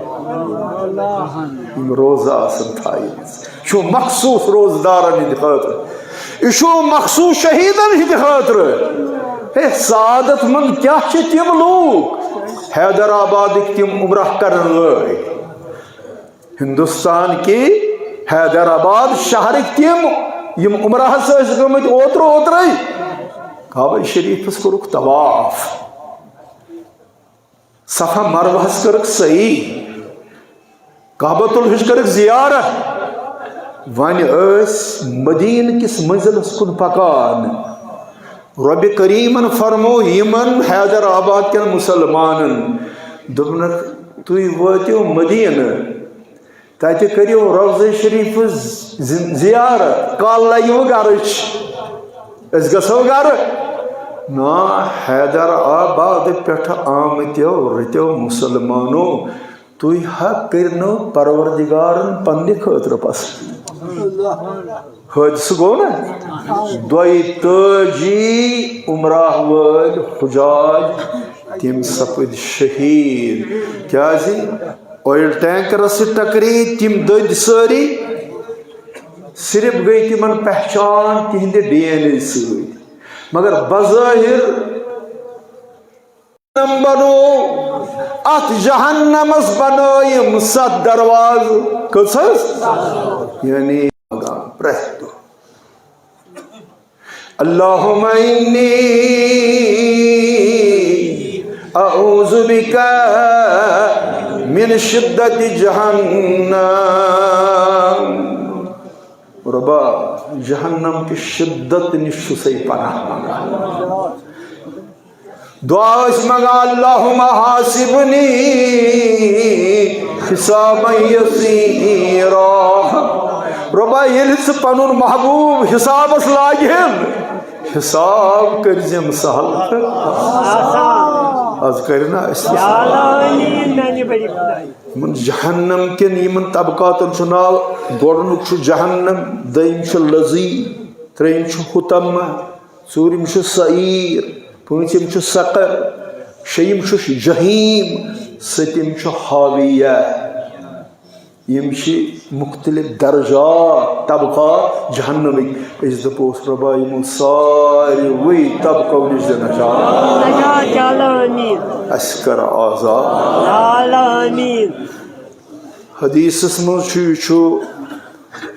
یِم روزٕ آسن تھٲیمٕتۍ۔ چھُ مخصوص روزٕ دارن ہٕنٛدِ خٲطرٕ۔ یہِ چھُ مخصوص شہیدن ہٕنٛدِ خٲطرٕ۔ ہے، سعادت مند کیٛاہ چھِ تِم لوٗکھ؟ حیدر آبادٕکۍ تِم عمرہ کرن وٲلۍ، ہندوستان کہِ حیدر آباد شہرٕکۍ تِم، یِم عمرہس ٲسۍ گٔمٕتۍ اوترٕ اوترے۔ کعبہ شریفس کوٚرُکھ طواف۔ صفا مروہس کٔرٕکھ سعی، کعبۃ الحج کٔرٕکھ زیارت۔ وۄنۍ ٲسۍ مدینہ کِس منزلس کُن پکان۔ رۄبِ کریمن فرمو یِمن حیدر آباد کٮ۪ن مسلمانن، دوٚپنکھ، تُہۍ وٲتِو مدینہ، تتہِ کٔرِو روضہ شریف ز-، زیارت، کالہٕ لگہِ وۄنۍ گرٕچ، أسۍ گژھو گرٕ۔ نا، حیدر آباد پٮ۪ٹھ آمتیو رٕتیو مسلمانو، تُہۍ ہا کٔرنو پروردگارن پننہِ خٲطرٕ پسند۔ حٲدثہٕ گوٚو نا؟ دۄیہِ تٲجی عمرہ وٲلۍ حجاج، تِم سپٕدۍ شہیٖد۔ کیازِ؟ آیل ٹینکرس سۭتۍ ٹکرے، تِم دٔدۍ سٲری۔ صرف گٔے تِمن پہچان تِہنٛدِ ڈی این اے سۭتۍ، مگر بظٲہر جہنم بنوو، اتھ جہنمس بنٲوِم ستھ دروازٕ۔ کٔژ حظ؟ یعنی پرٛٮ۪تھ دۄہ۔ اللهم إني أعوذ بك من شدة جهنم۔ رۄبا، جہنم کہِ شدت نِش چھُسے پناہ منگان۔ دعا ٲسۍ منگان، اللهم حاسبنی حسابا یسیرا۔ رۄبا، ییٚلہِ ژٕ پنُن محبوب حسابس لاگہِ ہن، حساب کٔرزٮ۪م سہل تہٕ آسان۔ از کرِ نا اَسہِ تہِ سہل۔ آمین۔ یِمن جہنم کٮ۪ن یِمن طبقاتن چھُ ناو، گۄڈٕنیُک چھُ جہنم، دوٚیِم چھُ لظی، ترٛیٚیِم چھُ حطمہ، ژوٗرِم چھُ سعیر، پوٗنٛژِم چھُ سقر، شیٚیِم چھُ جحیم، سٔتِم چھُ حاویہ۔ یِم چھِ مُختٔلِف درجات، طبقات جہنمٕکۍ۔ أسۍ دَپوس، رۄبا، یِمو ساروٕے طبقو نِش دِ نجات۔ نجات، یا اللہ، آمین۔ اَسہِ کر آزاد۔ یا اللہ، آمین۔ حدیثس منٛز چھُ، یہِ چھُ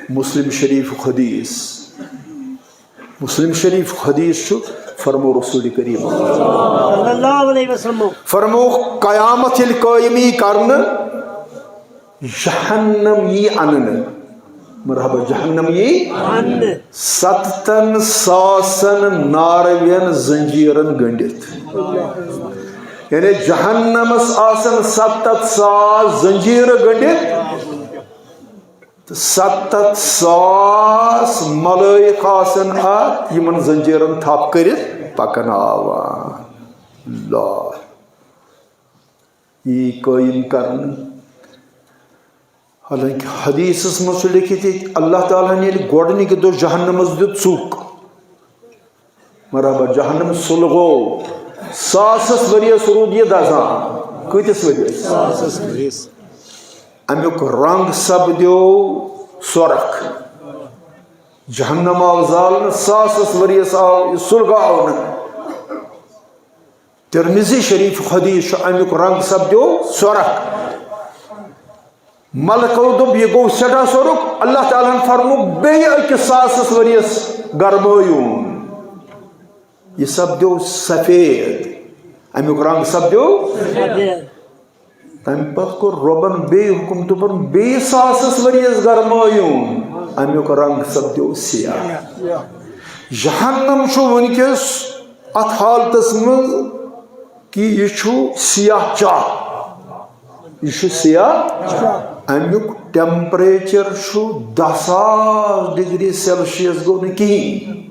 مسلم شریفُک حدیث۔ مسلم شریف حدیث چھُ، فرمو رسول کریم۔ صلی اللہ علیہ وسلم۔ فرمو، قیامت ییٚلہِ قٲیِم یی کرنہٕ، جہنم یی اننہٕ۔ مرحبا، جہنم یی اننہٕ۔ ستتن ساسن ناروین زنجیرن گنڈِتھ۔ یعنی جہنمس آسن ستتھ ساس زنجیرٕ گنڈِتھ۔ تہٕ ستتھ ساس ملٲیِک آسن اتھ یِمن زنجیرن تھپھ کٔرِتھ پکناوان۔ لا، یی قٲیِم کرنہٕ۔ حالانکہ حدیثس منٛز چھُ لیکھِتھ ییٚتہِ، اللہ تعالیٰ ہن ییٚلہِ گۄڈٕنِکہِ دۄہ جہنمس دیُت ژُک، مرحبا، جہنم سُلغو۔ ساسس ؤریس روٗد یہِ دزان۔ کۭتِس ؤریس؟ ساسس ؤریس۔ امیُک رنگ سپدیو سۄرخ۔ جہنم آو زالنہٕ، ساسس ؤریس آو یہِ سُلغاونہٕ۔ ترمذی شریف حدیث چھُ، امیُک رنگ سپدیو سۄرخ۔ ملکو دوٚپ، یہِ گوٚو سٮ۪ٹھاہ سۄرُک۔ اللہ تعالیٰ ہن فرموو، بیٚیہِ أکِس ساسس ؤریس گرمٲیُن۔ یہِ سپدیو سفید، امیُک رنگ سپدیو۔ تمہِ پتہٕ کوٚر رۄبن بیٚیہِ حُکم، دوٚپُن، بیٚیہِ ساسس ؤریس گرمٲیُن، امیُک رنگ سپدیو سیاہ۔ جہنم چھُ وٕنکیٚس اتھ حالتس منٛز کہِ یہِ چھُ سیاہ چاہ۔ یہِ چھُ سیاہ۔ اَمیُک temperature چھُ دَہ ساس ڈگری سیلسیس گوٚو نہٕ کِہیٖنۍ۔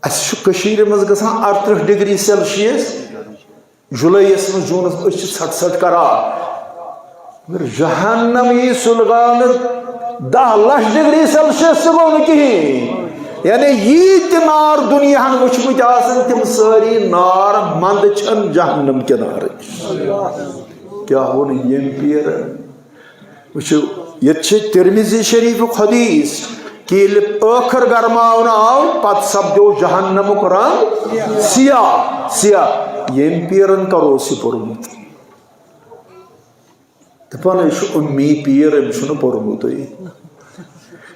اَسہِ چھُ کٔشیٖرِ منٛز گژھان اَرترٕٛہ ڈگری سیلسیس، جُلَیَس منٛز، جوٗنَس منٛز، أسۍ چھِ ژھَٹھ ژھَٹھ کران۔ مگر جہنم یی سُلغاونہٕ، دَہ لَچھ ڈگری سیلسیس تہِ گوٚو نہٕ کِہیٖنۍ۔ یعنی ییٖتۍ نار دُنیاہن وٕچھمٕتۍ آسن، تِم سٲری نار منٛدٕ چھَن جہنم کہِ نارٕ نِش۔ کیٛاہ ووٚن ییٚمۍ پیٖرن؟ وٕچھِو، ییٚتہِ چھِ ترمذی شریفُک حدیث کہِ ییٚلہِ ٲخٕر گرماونہٕ آو، پتہٕ سپدیو جہنمُک رنگ سیاہ، سیاہ۔ ییٚمۍ پیٖرن کر اوس یہِ پوٚرمُت؟ دپان، یہِ چھُ اُمی پیٖر، أمۍ چھُنہٕ پوٚرمُتُے۔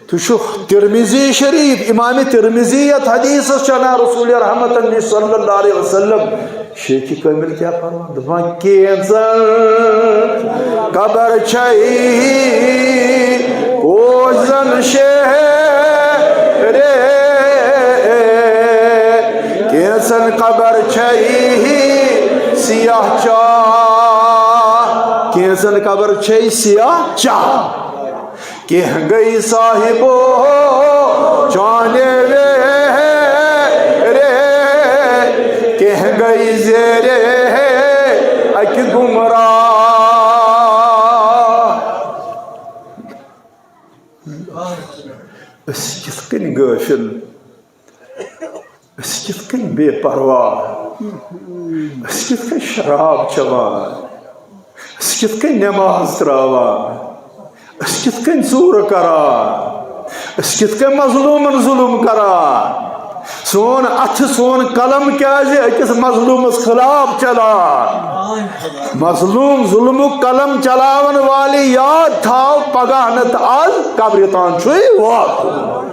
تُہۍ چھُو ترمذی شریف، امام ترمذی یتھ حدیثس چھِ انان رسول رحمتن نِش صلی اللہ علیہ وسلم۔ شیخ کامل کیٛاہ فرمان؟ دپان، کینٛژن قبر چھے پوشزن شہرے، کینٛژن قبر چھے سیاہ چاہ۔ کینٛژن قبر چھے سیاہ چاہ۔ کینٛہہ گٔے صاحبو چانہِ ویرے، کینٛہہ گٔے زیرے اکہِ گمراہ۔ أسۍ کِتھ کٔنۍ غٲفِل، أسۍ کِتھ کٔنۍ بے پرواہ، أسۍ کِتھ کٔنۍ شراب چٮ۪وان، أسۍ کِتھ کٔنۍ نٮ۪ماز ترٛاوان، أسۍ کِتھ کٔنۍ ژوٗرٕ کران، أسۍ کِتھ کٔنۍ مظلوٗمن ظُلُم کران۔ سون اَتھٕ، سون قلم کیٛازِ أکِس مظلوٗمس خلاف چلان؟ مظلوٗم ظُلمُک قلم چلاون والہِ یاد تھاو، پگاہ نہٕ تہٕ از قبرِ تام چھُے واتُن۔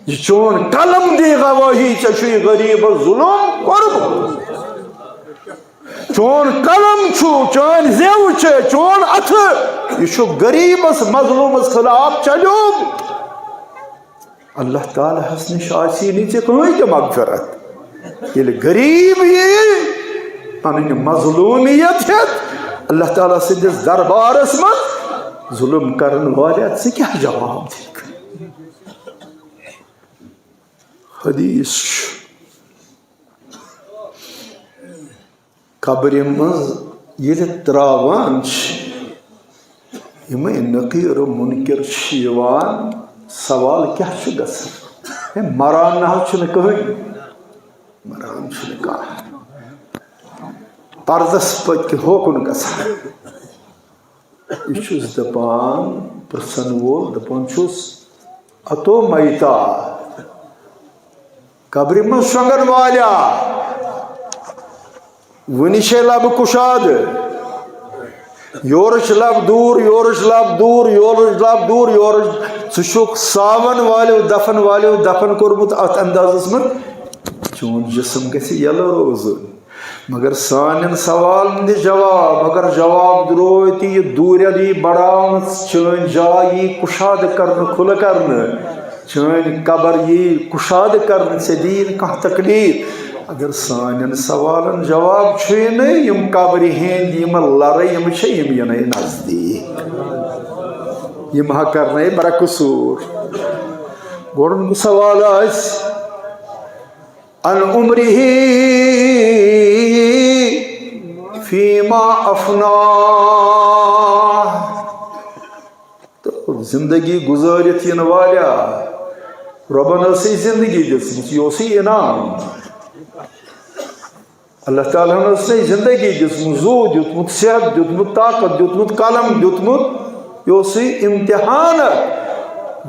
یہِ چون قلم دی گواہی، ژےٚ چھُے غریٖبس ظُلُم کوٚرمُت۔ چون قلم چھُ، چٲنۍ زیو چھِ، چون اَتھٕ، یہِ چھُ غریٖبس مظلوٗمس خلاف چلیومُت۔ اللہ تعالیٰ ہس نِش آسی نہٕ ژےٚ کٕہٕنۍ تہِ مغفرت۔ ییٚلہِ غریٖب یِیہِ پنٕنۍ مظلوٗمیت ہٮ۪تھ اللہ تعالیٰ سٕنٛدِس دربارس منٛز، ظُلُم کرن والیا، ژٕ کیٛاہ جواب دِکھ؟ حدیث چھُ، قبرِ منٛز ییٚلہِ ترٛاوان چھِ، یِمَے نقیٖر و مُنکِر چھِ یِوان، سوال کیٛاہ چھُ گژھان؟ ہے، مَران نہ حظ چھُنہٕ کٕہٕنۍ، مَران چھُنہٕ کانٛہہ، پردس پٔتۍ کِنۍ ہوکُن گژھان۔ یہِ چھُس دَپان، پرٛژھن وول دَپان چھُس، اتو میتا، قبرِ منٛز شۄنٛگن والیا، وُنہِ چھے لبہٕ کُشادٕ، یورٕ چھِ لب دوٗر، یورٕ چھِ لب دوٗر، یورٕ چھِ لب دوٗر، یورٕ چھِ، ژٕ چھُکھ ساون والیو، دفن والیو دفن کوٚرمُت اتھ اندازس منٛز، چون جسم گژھِ یلہٕ روزُن۔ مگر سانٮ۪ن سوالن دِ جواب، مگر جواب درٛوے تہِ یہِ دوٗرٮ۪ر یی بڑاونہٕ، چٲنۍ جاے یی کُشادٕ کرنہٕ، کھُلہٕ کرنہٕ، چٲنۍ قبر یی کُشادٕ کرنہٕ، ژےٚ دِیی نہٕ کانٛہہ تکلیف۔ اگر سانٮ۪ن سوالن جواب چھُے نہٕ، یِم قبرِ ہٕنٛدۍ یِم لرٕ یِم چھِ، یِم یِنَے نزدیٖک، یِم ہا کرنَے برقصوٗر۔ گۄڈٕنیُک سوال آسہِ، عن عمره فيما أفناه۔ تہٕ زندگی گُزٲرِتھ یِنہٕ والیا، رۄبن ٲسٕے زندگی دِژمٕژ، یہِ اوسُے انعام۔ اللہ تعالیٰ ہن ٲسٕے زندگی دِژمٕژ، زُو دیُتمُت، صحت دیُتمُت، طاقت دیُتمُت، قلم دیُتمُت، یہِ اوسُے امتحان۔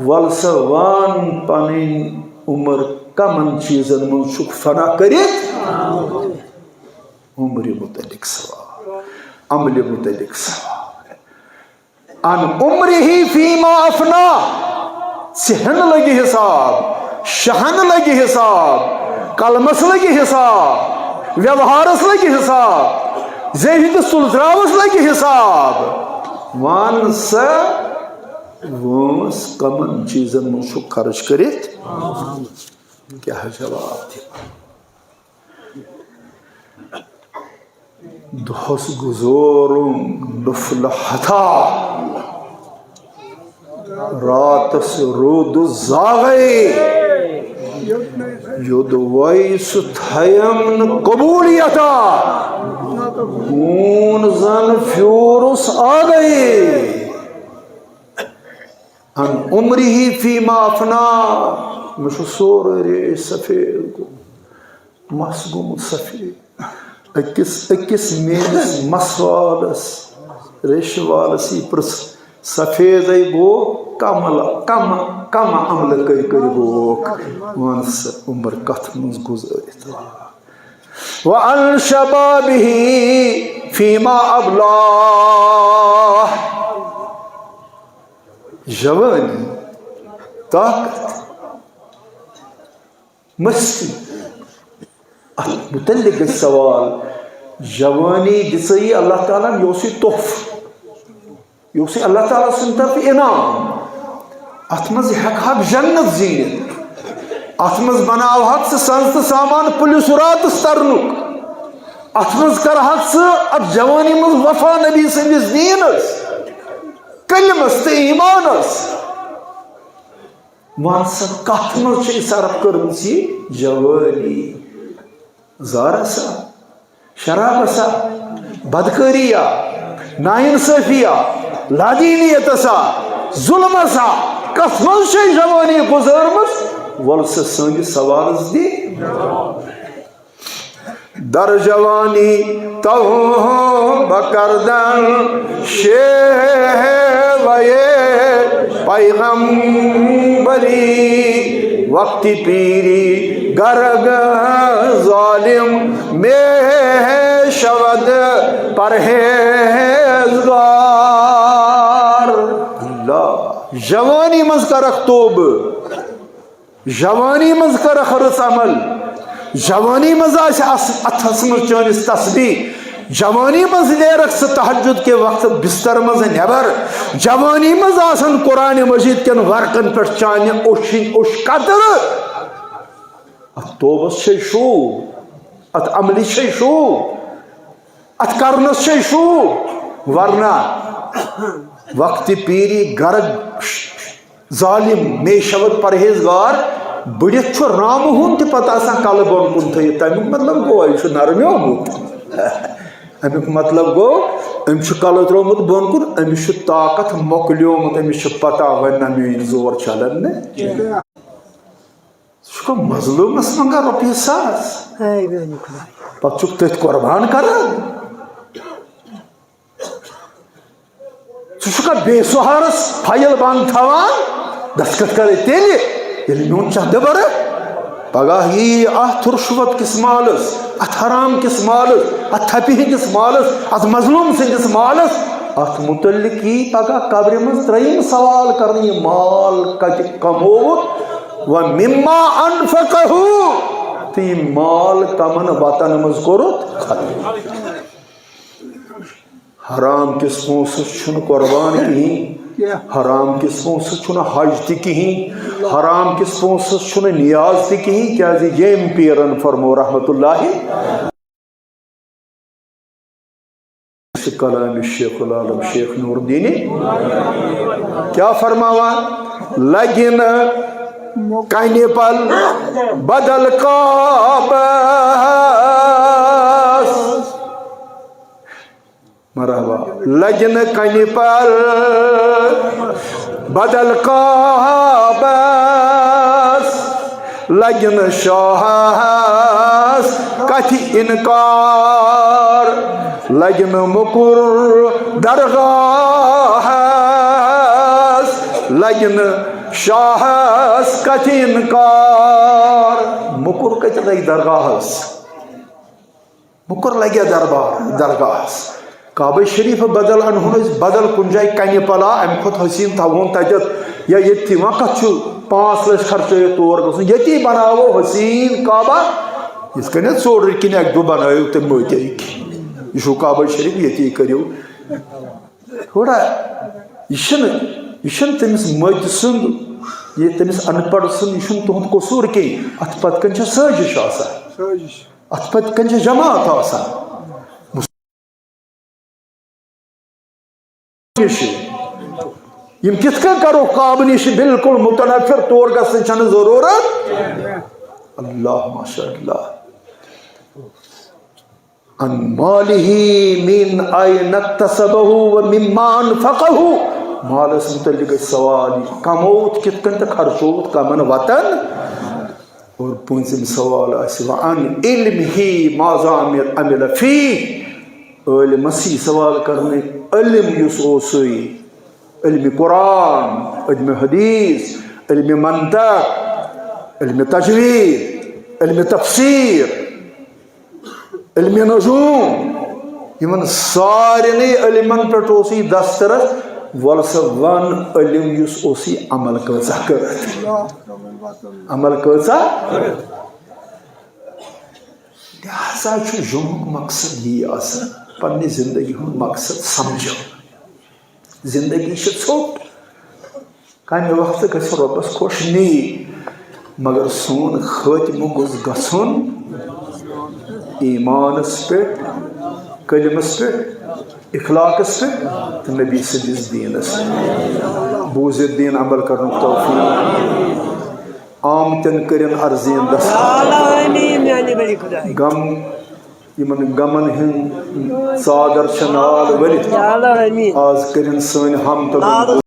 وَلہٕ سا وَن، پنٕنۍ عمر کمن چیزن منٛز چھُکھ فنا کٔرِتھ؟ عمرِ متعلق سوال، عملہِ متعلق سوال۔ عن عمره فيما أفناه۔ ژِہن لگہِ حساب، شہن لگہِ حساب، قلمس لگہِ حساب، ویوہارس لگہِ حساب، زیوِ ہٕنٛدِس تُلہٕ تراوس لگہِ حساب۔ وَن سا، وٲنٛس کمن چیزن منٛز چھُکھ خرٕچ کٔرِتھ؟ کیٛاہ جواب دِمہٕ؟ دۄہس گُزورُم نُفلہٕ ہتھا، راتس روٗدُس زاغے، یوٚدوَے سُہ تھیم نہٕ قبوٗلیتا، ہوٗن زن پھیوٗرُس آگے۔ عن عمره فيما أفناه، مےٚ چھُ سورُے ریش سفید گوٚمُت، مَس گوٚمُت سفید۔ أکِس، أکِس میٲنِس مَس والَس، ریشہِ والَس یی پرٛژھ، سفیدے گوٚو، کملہٕ، کم، کم عملہٕ کٔرۍ کٔرۍ گوٚوکھ۔ وَن سا عمر کَتھ منٛز گُزٲرِتھ؟ وعن شبابه فيما أبلاه۔ جوٲنی، طاقت، مستی، اتھ متعلق گژھِ سوال۔ جوٲنی دِژے اللہ تعالیٰ ہن، یہِ اوسُے تحفہٕ، یہِ اوسُے اللہ تعالیٰ سٕنٛدِ طرفہٕ انعام۔ اتھ منٛز ہٮ۪کہٕ ہاکھ جنت زیٖنِتھ، اتھ منٛز بناوہاکھ ژٕ سنٛز تہٕ سامان پُلہِ صراطس ترنُک۔ اتھ منٛز کرہکھ ژٕ اتھ جوانی منٛز وفا نبی سٕنٛدِس دیٖنس، کلمس تہٕ ایمانس؟ وَن سا، کتھ منٛز چھے صرف کٔرمٕژ یہِ جوٲنی؟ زارا سا، شرابہ سا، بدکٲری یا، ناانصٲفی یا، لادینیت سا، ظلم سا، کتھ منٛز چھے جوٲنی گُزٲرمٕژ؟ وَل سا سٲنِس سوالس دِ۔ در جوانی توبہ کردن شیوہ پیغمبری، وقت پیری گرگ ظالم می شود پرہیزگار۔ اللہ۔ جوانی منٛز کرکھ توبہ۔ جوانی منٛز کرکھ رٕژ عمل، جوانی منٛز آسہِ اَس-، اتھس منٛز چٲنِس تسبیح، جوانی منٛز نیرکھ ژٕ تہجد کہِ وقتہٕ بستر منٛز نٮ۪بر، جوانی منٛز آسن قرآن مجید کٮ۪ن ورقن پٮ۪ٹھ چانہِ اوٚشہِ، اوٚش قطرٕ۔ اتھ توبس چھے شوٗب، اتھ عملہِ چھے شوٗب، اتھ کرنس چھے شوٗب، ورنہ وقت پیری گرگ ظالم، مے شود پرہیزگار، بٔڑِتھ چھُ رامہٕ ہُن تہِ پتہٕ آسان کلہٕ بۄن کُن تھٲیِتھ۔ تَمیُک مطلب گوٚو، یہِ چھُ نرمیومُت۔ اَمیُک مطلب گوٚو، أمۍ چھُ کلہٕ ترٛوومُت بۄن کُن، أمِس چھُ طاقت مۄکلیومُت، أمِس چھُ پتہ وۄنۍ نہ میٲنۍ زور چلن نہٕ۔ ژٕ چھُکھا مظلوٗمس منٛگان رۄپیہِ ساس؟ ہے میٛانہِ خۄدایہِ۔ پتہٕ چھُکھ تٔتھۍ قۄربان کران۔ ژٕ چھُکھا بے سہارس فایل بنٛد تھاوان؟ دستخط کرے تیٚلہِ، ییٚلہِ میون چندٕ برٕ۔ پگاہ یی اتھ رُشوت کِس مالس، اتھ حرام کِس مالس، اتھ تھپہِ ہٕنٛدِس مالس، اتھ مظلوم سٕنٛدِس مالس۔ اتھ متعلق یی پگاہ قبرِ منٛز ترٛیٚیِم سوال کرنہٕ، یہِ مال کتہِ کمووُتھ؟ و مما انفقہ، تہٕ یہِ مال کمن وتن منٛز کوٚرُتھ خرچ؟ حرام کِس پونٛسس چھُنہٕ قربان کِہیٖنۍ، حرام کِس پونٛسس چھُنہٕ حج تہِ کِہیٖنۍ، حرام کِس پونٛسس چھُنہٕ نیاز تہِ کِہیٖنۍ، کیازِ ییٚمۍ پیرن فرمو رحمت اللہ کلام شیخ العالم شیخ نور الدین کیا فرماوان؟ لگن کنہِ پل بدل قابس۔ مرحبا۔ لگن کنہِ پل بدل قابس، لگن شاہس کتھِ انکار، لگن مکر درگاہس، لگن شاہس کتھِ انکار۔ مکر کتہِ لگہِ درگاہس؟ مکر لگیا دربار، درگاہس۔ کعبہ شریف بدل انہون أسۍ بدل کُنہِ جایہِ کنہِ پلا، امہِ کھۄتہٕ حسین تھاوہون تتٮ۪تھ۔ یا ییٚتہِ تہِ وۄنۍ کتھ چھُ پانٛژھ لچھ خرچٲیِتھ تور گژھُن، ییٚتی بناوو حسین کعبہ۔ یِتھ کٔنٮ۪تھ ژوٚڑ رٕکِنۍ اکہِ دۄہ بنٲیِو تٔمۍ مٔتۍ أکۍ۔ یہِ چھُو کعبہ شریف، ییٚتی کٔرِو۔ تھوڑا یہِ چھُنہٕ، یہِ چھُنہٕ تٔمِس مٔتۍ سُنٛد، یہِ تٔمِس ان پڑھ سُنٛد، یہِ چھُنہٕ تُہُنٛد قصوٗر کینٛہہ۔ اتھ پتہٕ کنۍ چھِ سٲزِش آسان۔ سٲزِش۔ اتھ پتہٕ کنہِ چھِ جماعت آسان۔ نِش۔ یِم کِتھ کٔنۍ کرو کعبہٕ نِش بالکل متنفر، تور گژھنٕچ چھنہٕ ضروٗرت۔ اللہ، ماشاء اللہ۔ عن ماله من أين اكتسبه ومما أنفقه۔ مالس متعلق گژھِ سوال یہِ، کمووُتھ کِتھ کٔنۍ تہٕ خرچووُتھ کمن وتن؟ اور پوٗنٛژِم سوال آسہِ وۄنۍ عن علمه ماذا عمل، عمل فيه۔ عٲلمس یی سوال کرنہٕ، علم یُس اوسُے، علم قرآن، علم حدیث، علم منطق، علم تجوید، علم تفسیر، علم نجوم، یِمن سارنٕے علمن پٮ۪ٹھ اوسُے دسترس۔ وَلہٕ سا وَن، علم یُس اوسُے، عمل کۭژاہ کٔرٕتھ؟ عمل کۭژاہ؟ لہذا چھُ جمعُک مقصد یی آسان، پننہِ زندگی ہُنٛد مقصد سمجھُن۔ زندگی چھِ ژھوٚٹ۔ کمہِ وقتہٕ گژھِ رۄبس خۄش نی، مگر سون خٲتمہٕ گوٚژھ گژھُن۔ ایمانس پٮ۪ٹھ، کلمس پٮ۪ٹھ، اخلاقس پٮ۪ٹھ تہٕ نبی سٕنٛدِس دیٖنس پٮ۪ٹھ۔ بوٗزِتھ دیٖن عمل کرنُک توفیٖق۔ آمتٮ۪ن کٔرِن ارزیٖن دستار۔ آمین میانہِ بٔڑِ خدایہِ۔ غم، یِمن غمن ہٕنٛد ژادر چھِ نال ؤلِتھ۔ آمین۔ آز کٔرِن سٲنۍ ہم تہٕ غم۔